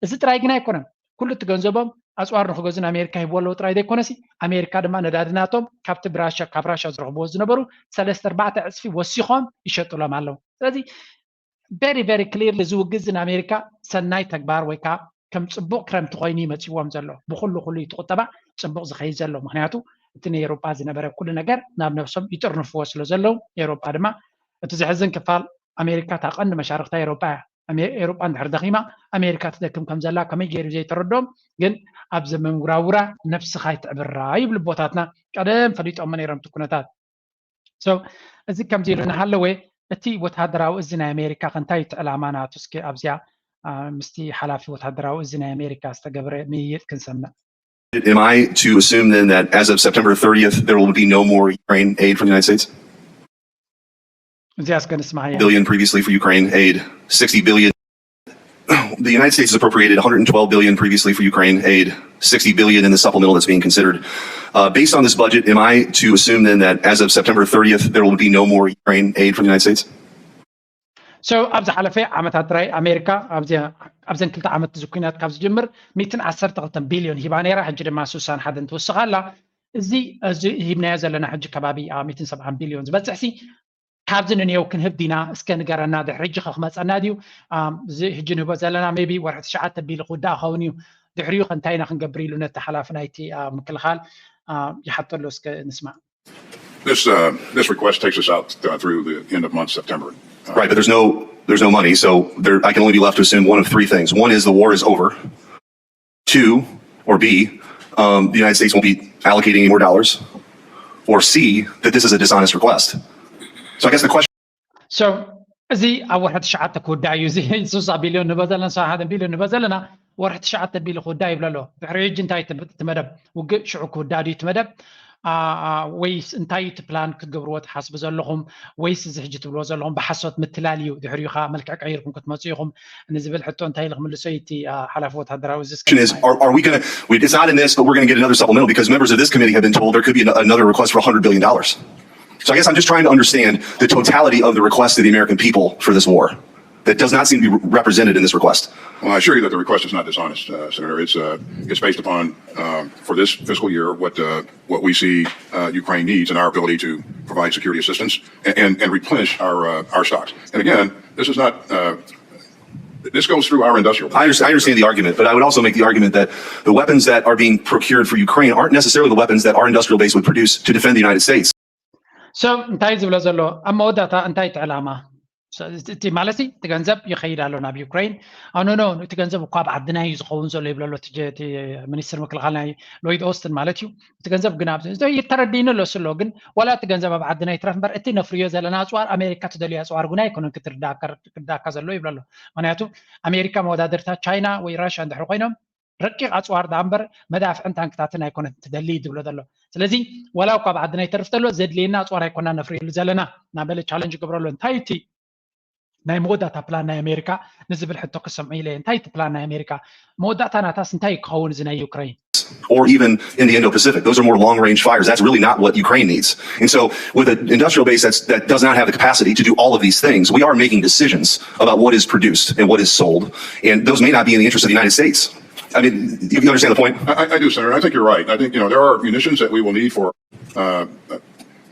እዚ ጥራይ ግን ኣይኮነን። ኩሉ እቲ ገንዘቦም ኣፅዋር ንክገዙ ንኣሜሪካ ሂብዎ ኣለዉ ጥራይ ዘይኮነሲ ኣሜሪካ ድማ ነዳዲ ናቶም ካብቲ ብራሻ ካብ ራሻ ዝረኽብዎ ዝነበሩ ሰለስተ ኣርባዕተ ዕፅፊ ወሲኾም ይሸጡሎም ኣለዉ። ስለዚ very very clearly እዚ ውግእ እዚ ንኣሜሪካ ሰናይ ተግባር ወይ ከዓ ከም ፅቡቅ ክረምቲ ኮይኑ ይመፅዎም ዘሎ። ብኩሉ ኩሉ እቲ ቁጠባ ፅቡቅ ዝኸይድ ዘሎ። ምክንያቱ እቲ ናይ ኤሮጳ ዝነበረ ኩሉ ነገር ናብ ነብሶም ይጥርንፍዎ ስለ ዘለዉ ኤሮጳ ድማ እቲ ዘሕዝን ክፋል ኣሜሪካ እታ ቀንዲ መሻርክታ ኤሮጳ እያ። ኤሮጳ እንድሕር ደኺማ ኣሜሪካ ትደክም ከም ዘላ ከመይ ገይሩ ዘይተረድኦም ግን ኣብ ዘመን ውራውራ ነብስኻ ይትዕብራ ይብሉ ኣቦታትና። ቀደም ፈሊጦሞ ነይሮም እቲ ኩነታት። So እዚ ከምዚ ኢሉ እናሃለወ እቲ ወታደራዊ እዚ ናይ ኣሜሪካ ከ እንታይ እዩ እቲ ዕላማ ናቱ? እስኪ ኣብዚኣ ምስቲ ሓላፊ ወታደራዊ እዚ ናይ ኣሜሪካ ዝተገብረ ምይይጥ ክንሰምዕ። Am I to assume then that as of September thirtieth, there will be no more Ukraine aid from the United States? እዚኣ እስከ ንስማዓያ። Billion previously for Ukraine aid, sixty billion. The United States has appropriated one hundred twelve billion previously for Ukraine aid, sixty billion in the supplemental that's being considered. Uh, based on this budget, am I to assume then that as of September thirtieth, there will be no more Ukraine aid from the United States? So ኣብ ዝሓለፈ ዓመታት ጥራይ ኣሜሪካ ኣብዘን ክልተ ዓመት እዚ ኩናት ካብ ዝጅምር ሚእትን ዓሰርተ ክልተን ቢልዮን ሂባ ነይራ። ሕጂ ድማ ስሳን ሓደን ትውስኽ ኣላ። እዚ እዚ ሂብናዮ ዘለና ሕጂ ከባቢ ሚእትን ሰብዓን ቢልዮን ዝበፅሕ ሲ ካብዚ ንንየው ክንህብ ዲና? እስከ ንገረና። ድሕሪ ሕጂ ከክመፀና ድዩ? እዚ ሕጂ ንህቦ ዘለና ሜቢ ወርሒ ትሽዓተ ቢል ክውዳእ ኸውን እዩ። ድሕሪኡ ከ እንታይ ኢና ክንገብር ኢሉ ነቲ ሓላፊ ናይቲ ምክልኻል ይሓተሉ። እስከ ንስማዕ። This, uh, this request takes us out uh, through the end of month September. Uh, Right, but there's no there's no money, so there I can only be left to assume one of three things. One is the war is over. Two, or B, um, the United States won't be allocating any more dollars. Or C, that this is a dishonest request. So I guess the question So እዚ ኣብ ወርሒ ትሽዓተ ክውዳእ እዩ። እዚ ስሳ ቢልዮን ንበ ዘለና፣ ስሳ ሓደ ቢልዮን ንበ ዘለና ወርሒ ትሽዓተ ቢል ክውዳእ ይብሎ ኣሎ። ድሕሪ ሕጂ እንታይ እቲ መደብ? ውግእ ሽዑ ክውዳእ ድዩ እቲ መደብ? ወይስ እንታይ እቲ ፕላን ክትገብርዎ ትሓስቡ ዘለኹም? ወይስ እዚ ሕጂ ትብልዎ ዘለኹም ብሓሶት ምትላል እዩ? ድሕሪኡ ከዓ መልክዕ ቀይርኩም ክትመፁ ኢኹም ንዝብል ሕቶ እንታይ ኢሉ ክምልሶ እዩ እቲ ሓላፊ ወታደራዊ እዚ? Is, are, are we gonna, we, it's not in this, but we're gonna get another supplemental because members of this committee have been told there could be an, another request for a hundred billion dollars. So I guess I'm just trying to understand the totality of the request of the American people for this war that does not seem to be represented in this request. Well, I assure you that the request is not dishonest, uh, Senator. It's, uh, it's based upon, um, for this fiscal year, what, uh, what we see uh, Ukraine needs and our ability to provide security assistance and, and, and replenish our, uh, our stocks. And again, this is not, uh, this goes through our industrial. I understand, I understand the argument, but I would also make the argument that the weapons that are being procured for Ukraine aren't necessarily the weapons that our industrial base would produce to defend the United States. So እንታይ ዝብሎ ዘሎ ኣብ መወዳእታ እንታይ እቲ ዕላማ? እቲ ማለት እቲ ገንዘብ ይኸይድ ኣሎ ናብ ዩክሬን። ኣኖኖ እቲ ገንዘብ እኳ ኣብ ዓድና እዩ ዝኸውን ዘሎ ይብሎ ኣሎ እቲ ሚኒስትር ምክልኻል ናይ ሎይድ ኦስትን ማለት እዩ። እቲ ገንዘብ ግን ኣብዚ ተረዲእኒ ኣሎ ስሎ ግን ዋላ እቲ ገንዘብ ኣብ ዓድና ይትረፍ እምበር እቲ ነፍርዮ ዘለና ኣፅዋር ኣሜሪካ ትደልዮ ኣፅዋር ጉና ኣይኮነን ክትርዳእካ ዘሎ ይብሎ ኣሎ። ምክንያቱ ኣሜሪካ መወዳደርታ ቻይና ወይ ራሽያ እንድሕር ኮይኖም ረቂቕ ኣፅዋር ዳ እምበር መዳፍዕን ታንክታትን ኣይኮነት ትደሊ ዝብሎ ዘሎ። ስለዚ ዋላ እኳ ኣብ ዓድና ይተርፍ ዘሎ ዘድልየና ኣፅዋር ኣይኮና ነፍርየሉ ዘለና እናበለ ቻለንጅ ይገብሮ ኣሎ። እንታይ እቲ ናይ መወዳእታ ፕላን ናይ ኣሜሪካ ንዝብል ሕቶ ክሰምዑ ኢለ። እንታይ እቲ ፕላን ናይ ኣሜሪካ? መወዳእታ ናታስ እንታይ ክኸውን እዚ ናይ ዩክሬን? Or even in the Indo-Pacific. Those are more long-range fires. That's really not what Ukraine needs. And so with an industrial base that's, that does not have the capacity to do all of these things, we are making decisions about what is produced and what is sold. And those may not be in the interest of the United States. I mean, you understand the point? I, I do, Senator. I think you're right. I think, you know, there are munitions that we will need for uh,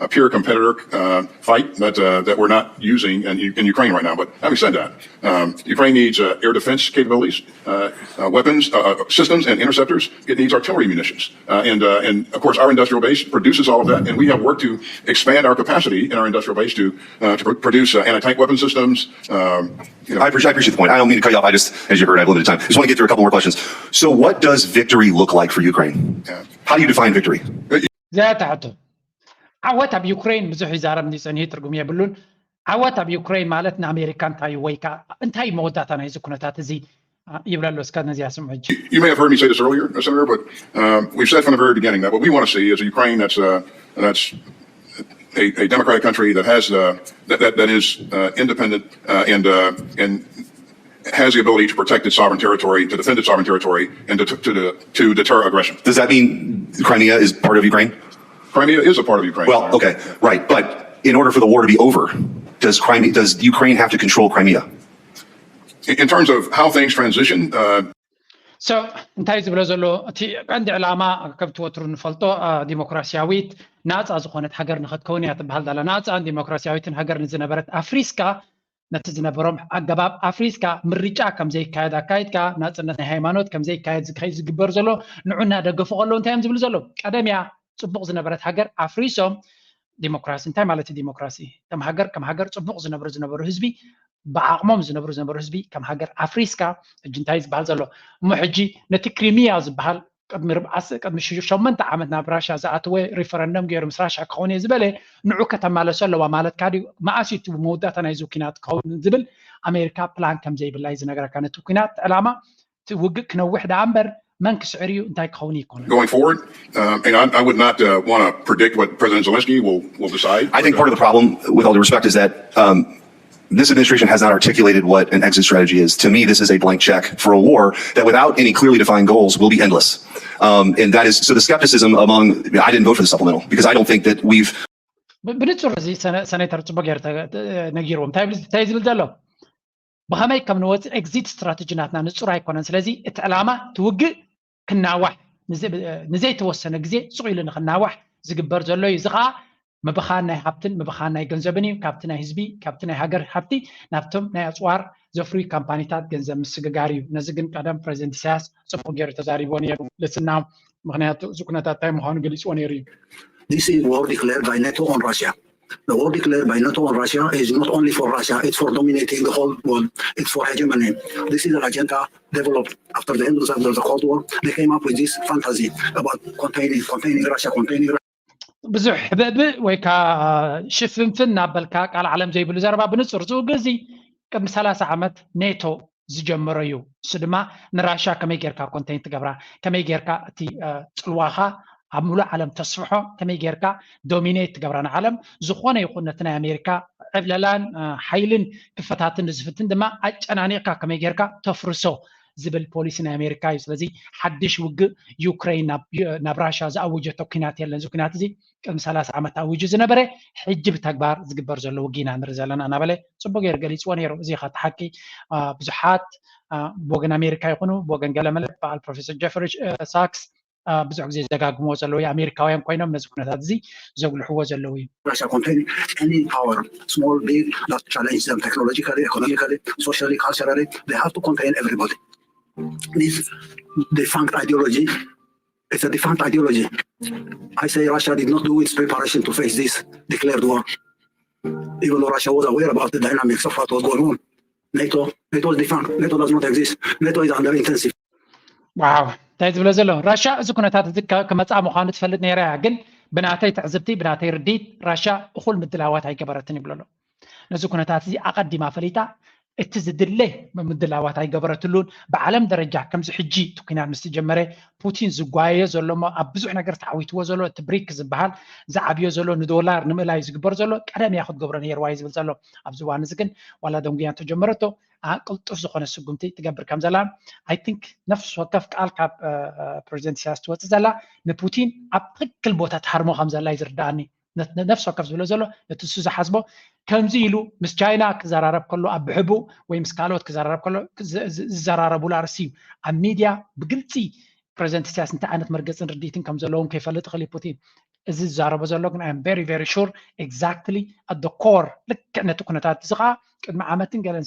a pure competitor uh, fight that uh, that we're not using in, in Ukraine right now. But having said that, um, Ukraine needs uh, air defense capabilities. Uh, uh, weapons, uh, uh, systems and interceptors. It needs artillery munitions. Uh, and, uh, and of course, our industrial base produces all of that. And we have worked to expand our capacity in our industrial base to, uh, to pr- produce uh, anti tank weapon systems. Um, you know. I appreciate, I appreciate the point. I don't mean to cut you off. I just, as you heard, I have limited time. Just want to get through a couple more questions. So, what does victory look like for Ukraine? Yeah. How do you define victory? እዚኣ ትሕቶ ዓወት ኣብ ዩክሬን ብዙሕ ይዛረብ እንዲ ፀኒሑ ትርጉም የብሉን። ዓወት ኣብ ዩክሬን ማለት ንኣሜሪካ እንታይ እዩ ወይ ከዓ እንታይ እዩ መወዳእታ ናይዚ ኩነታት እዚ? ይብለሎ እስከ ነዚኣ ስምዑ ሕጂ። You may have heard me say this earlier, Senator, but um, we've said from the very beginning that what we want to see is a Ukraine that's uh, that's a, a democratic country that has uh, that, that, that is uh, independent uh, and uh, and has the ability to protect its sovereign territory, to defend its sovereign territory, and to to, to, to deter aggression. Does that mean Crimea is part of Ukraine? Crimea is a part of Ukraine. Well, okay, right. But in order for the war to be over, does Crimea, does Ukraine have to control Crimea? In terms of how things transition, uh, So እንታይ ዝብሎ ዘሎ እቲ ቀንዲ ዕላማ ከምቲ ወትሩ ንፈልጦ ዲሞክራሲያዊት ናፃ ዝኾነት ሃገር ንኸትከውን እያ ትበሃል ዳላ ናፃን ዲሞክራሲያዊትን ሃገር ንዝነበረት ኣፍሪስካ ነቲ ዝነበሮም ኣገባብ ኣፍሪስካ ምርጫ ከምዘይካየድ ኣካይድካ ናፅነት ናይ ሃይማኖት ከምዘይካየድ ዝግበር ዘሎ ንዑና ደገፉ ከሎ እንታይ እዮም ዝብሉ ዘሎ ቀደምያ ፅቡቕ ዝነበረት ሃገር ኣፍሪሶም ዲሞክራሲ እንታይ ማለት እዩ ዲሞክራሲ ከም ሃገር ከም ሃገር ፅቡቕ ዝነብሩ ዝነበሩ ህዝቢ ብዓቕሞም ዝነብሩ ዝነበሩ ህዝቢ ከም ሃገር ኣፍሪስካ ሕጂ እንታይ ዝበሃል ዘሎ እሞ ሕጂ ነቲ ክሪሚያ ዝበሃል ቅድሚ ርብዓስ ቅድሚ ሸመንተ ዓመት ናብ ራሻ ዝኣተወ ሪፈረንደም ገይሩ ምስ ራሻ ክኸውን እየ ዝበለ ንዑ ከተማለሶ ኣለዋ ማለትካ ድዩ መኣስ እዩ መወዳእታ ናይዚ ኩናት ክኸውን ዝብል ኣሜሪካ ፕላን ከም ዘይብላ እዩ ዝነገረካ ነቲ ኩናት ዕላማ እቲ ውግእ ክነውሕ ደኣ እምበር መን ክስዕር እዩ እንታይ ክኸውን ይኮነ going forward. Um, and I, I would not uh, want to predict what President Zelensky will, will decide. I think part of the problem, with all due respect, is that um, this administration has not articulated what an exit strategy is. To me, this is a blank check for a war that, without any clearly defined goals, will be endless. Um, and that is so the skepticism among I didn't vote for the supplemental because I don't think that we've ብንጹር እዚ ሰኔተር ጽቡቅ ገይሩ ነጊርዎም እንታይ ዝብል ዘሎ ብኸመይ ከም ንወፅእ exit strategy ናትና ንጹር ኣይኮነን ስለዚ እቲ ዕላማ ትውግእ ክናዋሕ ንዘይተወሰነ ግዜ ስቕ ኢሉ ንክናዋሕ ዝግበር ዘሎ እዩ እዚ ከዓ ምብኻን ናይ ሃብትን ምብኻን ናይ ገንዘብን እዩ ካብቲ ናይ ህዝቢ ካብቲ ናይ ሃገር ሃብቲ ናብቶም ናይ ኣፅዋር ዘፍርዩ ካምፓኒታት ገንዘብ ምስግጋር እዩ ነዚ ግን ቀደም ፕሬዚደንት ኢሳያስ ፅቡቅ ገይሩ ተዛሪቦ ነይሩ ልስና ምክንያቱ እዚ ኩነታት እንታይ ምዃኑ ገሊፅዎ ነይሩ እዩ This is war declared by NATO on Russia. The war declared by NATO on Russia is not only for Russia, it's for dominating the whole world, it's for hegemony. This is an agenda developed after the end of the Cold War. They came up with this fantasy about containing, containing Russia, containing Russia. ብዙሕ ሕብእብእ ወይ ከዓ ሽፍንፍን እናበልካ ቃል ዓለም ዘይብሉ ዘረባ ብንፁር ዝውግእ እዚ ቅድሚ ሰላሳ ዓመት ኔቶ ዝጀመሮ እዩ። እሱ ድማ ንራሻ ከመይ ጌርካ ኮንቴንት ትገብራ፣ ከመይ ጌርካ እቲ ጽልዋኻ ኣብ ሙሉእ ዓለም ተስፍሖ፣ ከመይ ጌርካ ዶሚኔት ትገብራ ንዓለም ዝኾነ ይኹን ነቲ ናይ ኣሜሪካ ዕብለላን ሓይልን ክፈታትን ዝፍትን ድማ ኣጨናኒቕካ ከመይ ጌርካ ተፍርሶ ዝብል ፖሊሲ ናይ ኣሜሪካ እዩ። ስለዚ ሓድሽ ውግእ ዩክሬን ናብ ራሻ ዝኣወጀቶ ኩናት የለን። እዚ ኩናት እዚ ቅድሚ ሰላሳ ዓመት ኣዊጁ ዝነበረ ሕጂ ብተግባር ዝግበር ዘሎ ውግእ ኢና ንርኢ ዘለና እናበለ ፅቡቅ ገይሩ ገሊፅዎ ነይሩ። እዚ ከ እቲ ሓቂ ብዙሓት ብወገን ኣሜሪካ ይኹኑ ብወገን ገለመለ በዓል ፕሮፌሰር ጀፍሪ ሳክስ ብዙሕ ግዜ ዝደጋግምዎ ዘለዉ ኣሜሪካውያን ኮይኖም ነዚ ኩነታት እዚ ዘጉልሕዎ ዘለዉ እዩ። Russia contain any power, small, big, that challenge them technologically, economically, socially, culturally. They have to contain everybody. This defunct ideology, it's a defunct ideology. I say Russia did not do its preparation to face this declared war. Even though Russia was aware about the dynamics of what was going on. NATO, NATO is defunct. NATO does not exist. NATO is under intensive. ዋው እንታይ ዝብሎ ዘሎ ራሻ እዚ ኩነታት እዚ ክመፅኣ ምዃኑ ትፈልጥ ነይራ እያ ግን ብናተይ ትዕዝብቲ ብናተይ ርዲት ራሻ እኹል ምድላዋት ኣይገበረትን ይብሎ ኣሎ ነዚ ኩነታት እዚ ኣቐዲማ ፈሊጣ እቲ ዝድለ ምድላዋት ኣይገበረትሉን ብዓለም ደረጃ ከምዚ ሕጂ እቲ ኩናት ምስ ተጀመረ ፑቲን ዝጓየዮ ዘሎ እሞ ኣብ ብዙሕ ነገር ተዓዊትዎ ዘሎ እቲ ብሪክ ዝበሃል ዝዓብዮ ዘሎ ንዶላር ንምእላይ ዝግበር ዘሎ ቀደም እያ ክትገብሮ ነይርዋ እዩ ዝብል ዘሎ ኣብዚ እዋን እዚ ግን ዋላ ደንጉያ እንተጀመረቶ ቅልጡፍ ዝኾነ ስጉምቲ ትገብር ከም ዘላ I think ነፍሲ ወከፍ ቃል ካብ ፕሬዚደንት ኢሳያስ ትወፅእ ዘላ ንፑቲን ኣብ ትክክል ቦታ ትሃርሞ ከም ዘላ እዩ ዝርዳኣኒ ነፍሲ ወከፍ ዝብሎ ዘሎ ነቲ እሱ ዝሓስቦ ከምዚ ኢሉ ምስ ቻይና ክዘራረብ ከሎ ኣብ ብሕቡ ወይ ምስ ካልኦት ክዘራረብ ከሎ ዝዘራረቡሉ ኣርሲ እዩ ኣብ ሚድያ ብግልፂ ፕሬዚደንት ኢሳያስ እንታይ ዓይነት መርገፅን ርድኢትን ከም ዘለዎም ከይፈልጥ ይኽእል ፑቲን እዚ ዝዛረቦ ዘሎ ግን I'm very very sure exactly at the core ልክዕ ነቲ ኩነታት እዚ ከዓ ቅድሚ ዓመትን ገለን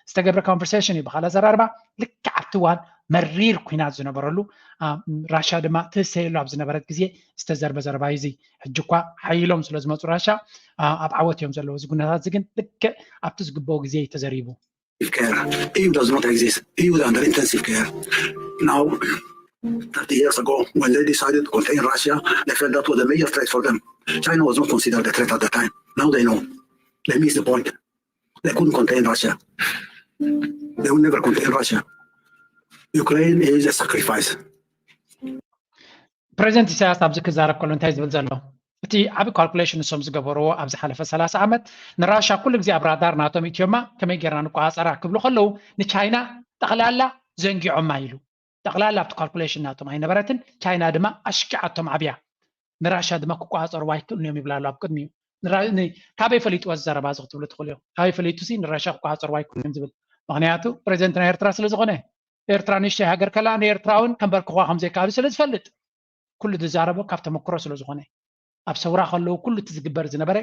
ዝተገብረ conversation እዩ። ብካል ኣዘራርባ ልክዕ ኣብቲ እዋን መሪር ኩናት ዝነበረሉ ራሻ ድማ ትህሰየሉ ኣብ ዝነበረት ግዜ ዝተዘርበ ዘረባ እዩ። ሕጂ እኳ ሓይሎም ስለ ዝመፁ ራሻ ኣብ ዓወት እዮም ዘለዉ። እዚ ኩነታት እዚ ግን ልክዕ ኣብቲ ዝግበኦ ግዜ እዩ ተዘሪቡ። Care. E U does not exist. E U is under intensive care. Now, thirty years ago, when they decided to contain Russia, they felt that was a major threat for them. China was not considered a threat at the time. Now they know. They missed the point. They couldn't contain Russia. They will never contain Russia. Ukraine is a sacrifice. ፕሬዚደንት ኢሳያስ ኣብዚ ክዛረብ ከሎ እንታይ ዝብል ዘሎ? እቲ ዓቢ calculation ንሶም ዝገበርዎ ኣብ ዝሓለፈ ሰላሳ ዓመት ንራሻ ኩሉ ግዜ ኣብ ራዳር ናቶም እትዮማ ከመይ ጌርና ንቆፃፀራ ክብሉ ከለዉ ንቻይና ጠቕላላ ዘንጊዖማ ኢሉ። ጠቕላላ ኣብቲ calculation ናቶም ኣይነበረትን። ቻይና ድማ ኣሽኪዓቶም ዓብያ። ንራሻ ድማ ክቆፃፀርዎ ኣይክእሉን እዮም ይብላ ኣሎ ኣብ ቅድሚኡ። ካበይ ፈሊጥዎ ዘረባ እዚ ክትብሉ ትኽእሉ እዮም። ካበይ ፈሊጡ ሲ ንራሻ ክቆፃፀርዎ ኣይክእሉን እዮም ዝብል? ምክንያቱ ፕሬዚደንት ናይ ኤርትራ ስለ ዝኾነ ኤርትራ ንእሽተይ ሃገር ከላ ንኤርትራ እውን ከንበርክኳ ከምዘይከኣሉ ስለ ዝፈልጥ ኩሉ ዝዛረቦ ካብ ተመክሮ ስለ ዝኾነ ኣብ ሰውራ ከለዉ ኩሉ እቲ ዝግበር ዝነበረ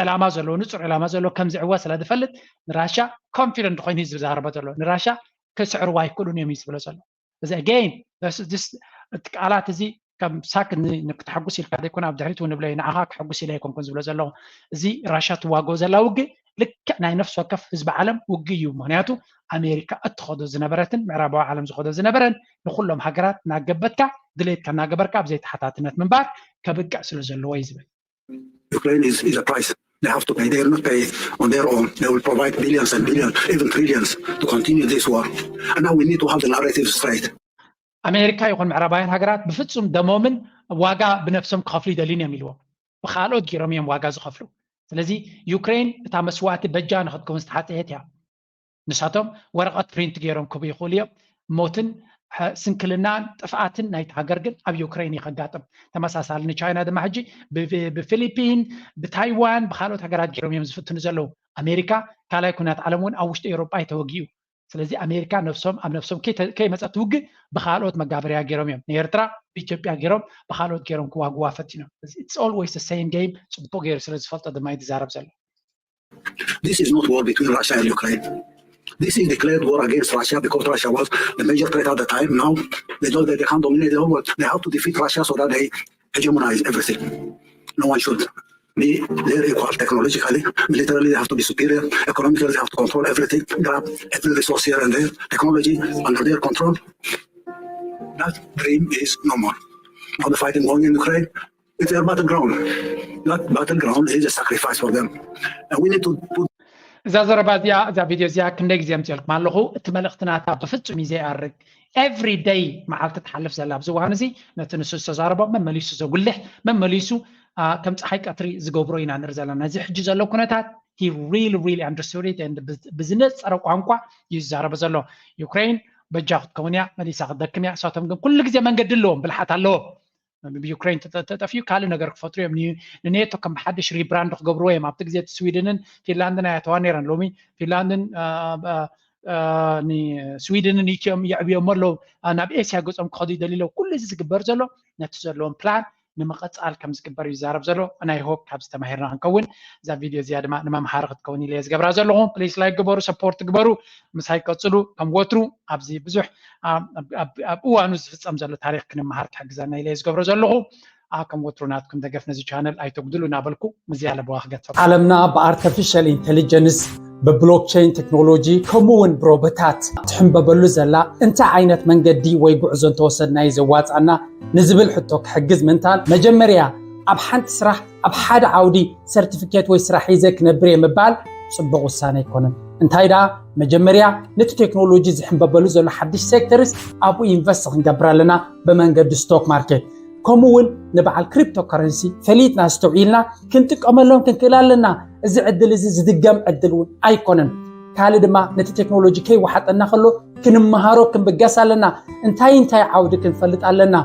ዕላማ ዘለዎ ንፁር ዕላማ ዘለዎ ከም ዝዕወ ስለ ዝፈልጥ ንራሻ confident ኮይኑ እዩ ዝዛረቦ ዘሎ። ንራሻ ክስዕርዋ ኣይክእሉን እዮም እዩ ዝብሎ ዘሎ። እዚ again እቲ ቃላት እዚ ከም ሳክ ንክተሐጉስ ኢልካ ዘይኮነ ኣብ ድሕሪት እውን ንብለዩ ንዓኻ ክሐጉስ ኢለ ኣይኮንኩን ዝብሎ ዘለኹ። እዚ ራሻ ትዋገኦ ዘላ ውግእ ልክዕ ናይ ነፍሲ ወከፍ ህዝቢ ዓለም ውግእ እዩ። ምክንያቱ ኣሜሪካ እትኸዶ ዝነበረትን ምዕራባዊ ዓለም ዝኸዶ ዝነበረን ንኩሎም ሃገራት እናገበትካ ድሌትካ እናገበርካ ኣብ ዘይተሓታትነት ምንባር ከብቅዕ ስለ ዘለዎ እዩ ዝብል። Ukraine is, is a price they have to pay. They will not pay it on their own. They will provide billions and billions, even trillions, to continue this war. And now we need to have the narrative straight. ኣሜሪካ ይኹን ምዕራባውያን ሃገራት ብፍጹም ደሞምን ዋጋ ብነፍሶም ክኸፍሉ ይደልዩን እዮም ኢልዎም። ብካልኦት ገይሮም እዮም ዋጋ ዝኸፍሉ። ስለዚ ዩክሬን እታ መስዋእቲ በጃ ንክትከውን ዝተሓፀየት እያ። ንሳቶም ወረቐት ፕሪንት ገይሮም ክቡ ይኽእሉ እዮም። ሞትን ስንክልናን ጥፍኣትን ናይቲ ሃገር ግን ኣብ ዩክሬን እዩ ከጋጥም። ተመሳሳሊ ንቻይና ድማ ሕጂ ብፊሊፒን ብታይዋን ብካልኦት ሃገራት ገይሮም እዮም ዝፍትኑ ዘለዉ። ኣሜሪካ ካልኣይ ኩናት ዓለም እውን ኣብ ውሽጢ ኤውሮጳ እዩ ተወጊኡ። ስለዚ ኣሜሪካ ነፍሶም ኣብ ነፍሶም ከይመፀት ውግእ ብካልኦት መጋበርያ ገይሮም እዮም ንኤርትራ ብኢትዮጵያ ገይሮም ብካልኦት ገይሮም ክዋግዋ ፈቲኖም። It's always the same game። ፅቡቅ ገይሩ ስለ ዝፈልጦ ድማ እዩ ዝዛረብ ዘሎ። This is not war between Russia and Ukraine. This is declared war against Russia because Russia was the major threat at the time. Now they don't, they can't dominate the whole world. They have to defeat Russia so that they hegemonize everything. No one should be their equal technologically, militarily they have to be superior, economically they have to control everything, grab every resource here and there, technology under their control. That dream is no more. Now the fighting going in Ukraine, it's their battleground. That battleground is a sacrifice for them. And we need to put እዛ ዘረባ እዚኣ እዛ ቪድዮ እዚኣ ክንደይ ግዜ ኣምፅኦልኩም ኣለኹ። እቲ መልእኽቲ ናታ ብፍፁም እዩ ዘይኣርግ። Every day መዓልቲ ትሓልፍ ዘላ ኣብዚ እዋን እዚ ነቲ ንሱ ዝተዛረቦ መመሊሱ ዘጉልሕ መመሊሱ ከም ፀሓይ ቀትሪ ዝገብሮ ኢና ንርኢ ዘለና። እዚ ሕጂ ዘሎ ኩነታት he really really understood it and ብዝነፀረ ቋንቋ እዩ ዝዛረበ ዘሎ። ዩክሬን በጃ ክትከውን እያ፣ መሊሳ ክትደክም እያ። እሳቶም ግን ኩሉ ግዜ መንገዲ ኣለዎም፣ ብልሓት ኣለዎም። ብዩክሬን ተጠፊኡ ካልእ ነገር ክፈጥሩ እዮም። ንኔቶ ከም ብሓድሽ ሪብራንድ ክገብርዎ እዮም። ኣብቲ ግዜ እቲ ስዊድንን ፊንላንድን ኣያተዋ ነይረን። ሎሚ ፊንላንድን ስዊድንን ኢትዮም የዕብዮሞ ኣለዉ። ናብ ኤስያ ገፆም ክኸዱ ይደልዩ ኣለዉ። ኩሉ እዚ ዝግበር ዘሎ ነቲ ዘለዎም ፕላን ንምቕፃል ከም ዝግበር እዩ ዝዛረብ ዘሎ። ናይ ሆፕ ካብዚ ተማሂርና ክንከውን እዛ ቪድዮ እዚኣ ድማ ንመምሃሪ ክትከውን ኢለ ዝገብራ ዘለኹ። ፕሊስ ላይክ ግበሩ፣ ሰፖርት ግበሩ፣ ምሳይ ቀፅሉ። ከም ወትሩ ኣብዚ ብዙሕ ኣብ እዋኑ ዝፍፀም ዘሎ ታሪክ ክንመሃር ክሕግዘና ኢለ ዝገብሮ ዘለኹ። ከም ወትሩ ናትኩም ደገፍ ነዚ ቻነል ኣይተጉድሉ እናበልኩ ምዚ ኣለበዋ ክገትፈ። ዓለምና ብኣርተፊሻል ኢንቴሊጀንስ ብብሎክቸይን ቴክኖሎጂ ከምኡ እውን ብሮቦታት ትሕንበበሉ ዘላ እንታይ ዓይነት መንገዲ ወይ ጉዕዞ እንተወሰድና እዩ ዘዋፃና ንዝብል ሕቶ ክሕግዝ ምንታን መጀመርያ ኣብ ሓንቲ ስራሕ ኣብ ሓደ ዓውዲ ሰርቲፊኬት ወይ ስራሕ ሒዘ ክነብር እየ ምባል ፅቡቕ ውሳነ ኣይኮነን። እንታይ ደኣ መጀመርያ ነቲ ቴክኖሎጂ ዝሕንበበሉ ዘሎ ሓድሽ ሴክተርስ ኣብኡ ኢንቨስት ክንገብር ኣለና ብመንገዲ ስቶክ ማርኬት ከምኡ እውን ንበዓል ክሪፕቶ ከረንሲ ፈሊጥና ኣስተውዒልና ክንጥቀመሎም ክንክእል ኣለና። እዚ ዕድል እዚ ዝድገም ዕድል እውን ኣይኮነን። ካልእ ድማ ነቲ ቴክኖሎጂ ከይወሓጠና ከሎ ክንመሃሮ ክንብገስ ኣለና። እንታይ እንታይ ዓውዲ ክንፈልጥ ኣለና።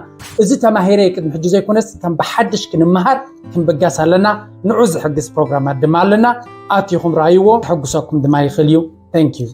እዚ ተማሂረ ቅድሚ ሕጂ ዘይኮነስ ከም ብሓድሽ ክንመሃር ክንብገስ ኣለና። ንዑ ዝሕግዝ ፕሮግራማት ድማ ኣለና። ኣቲኹም ረኣይዎ፣ ክሕጉሰኩም ድማ ይኽእል እዩ። Thank you።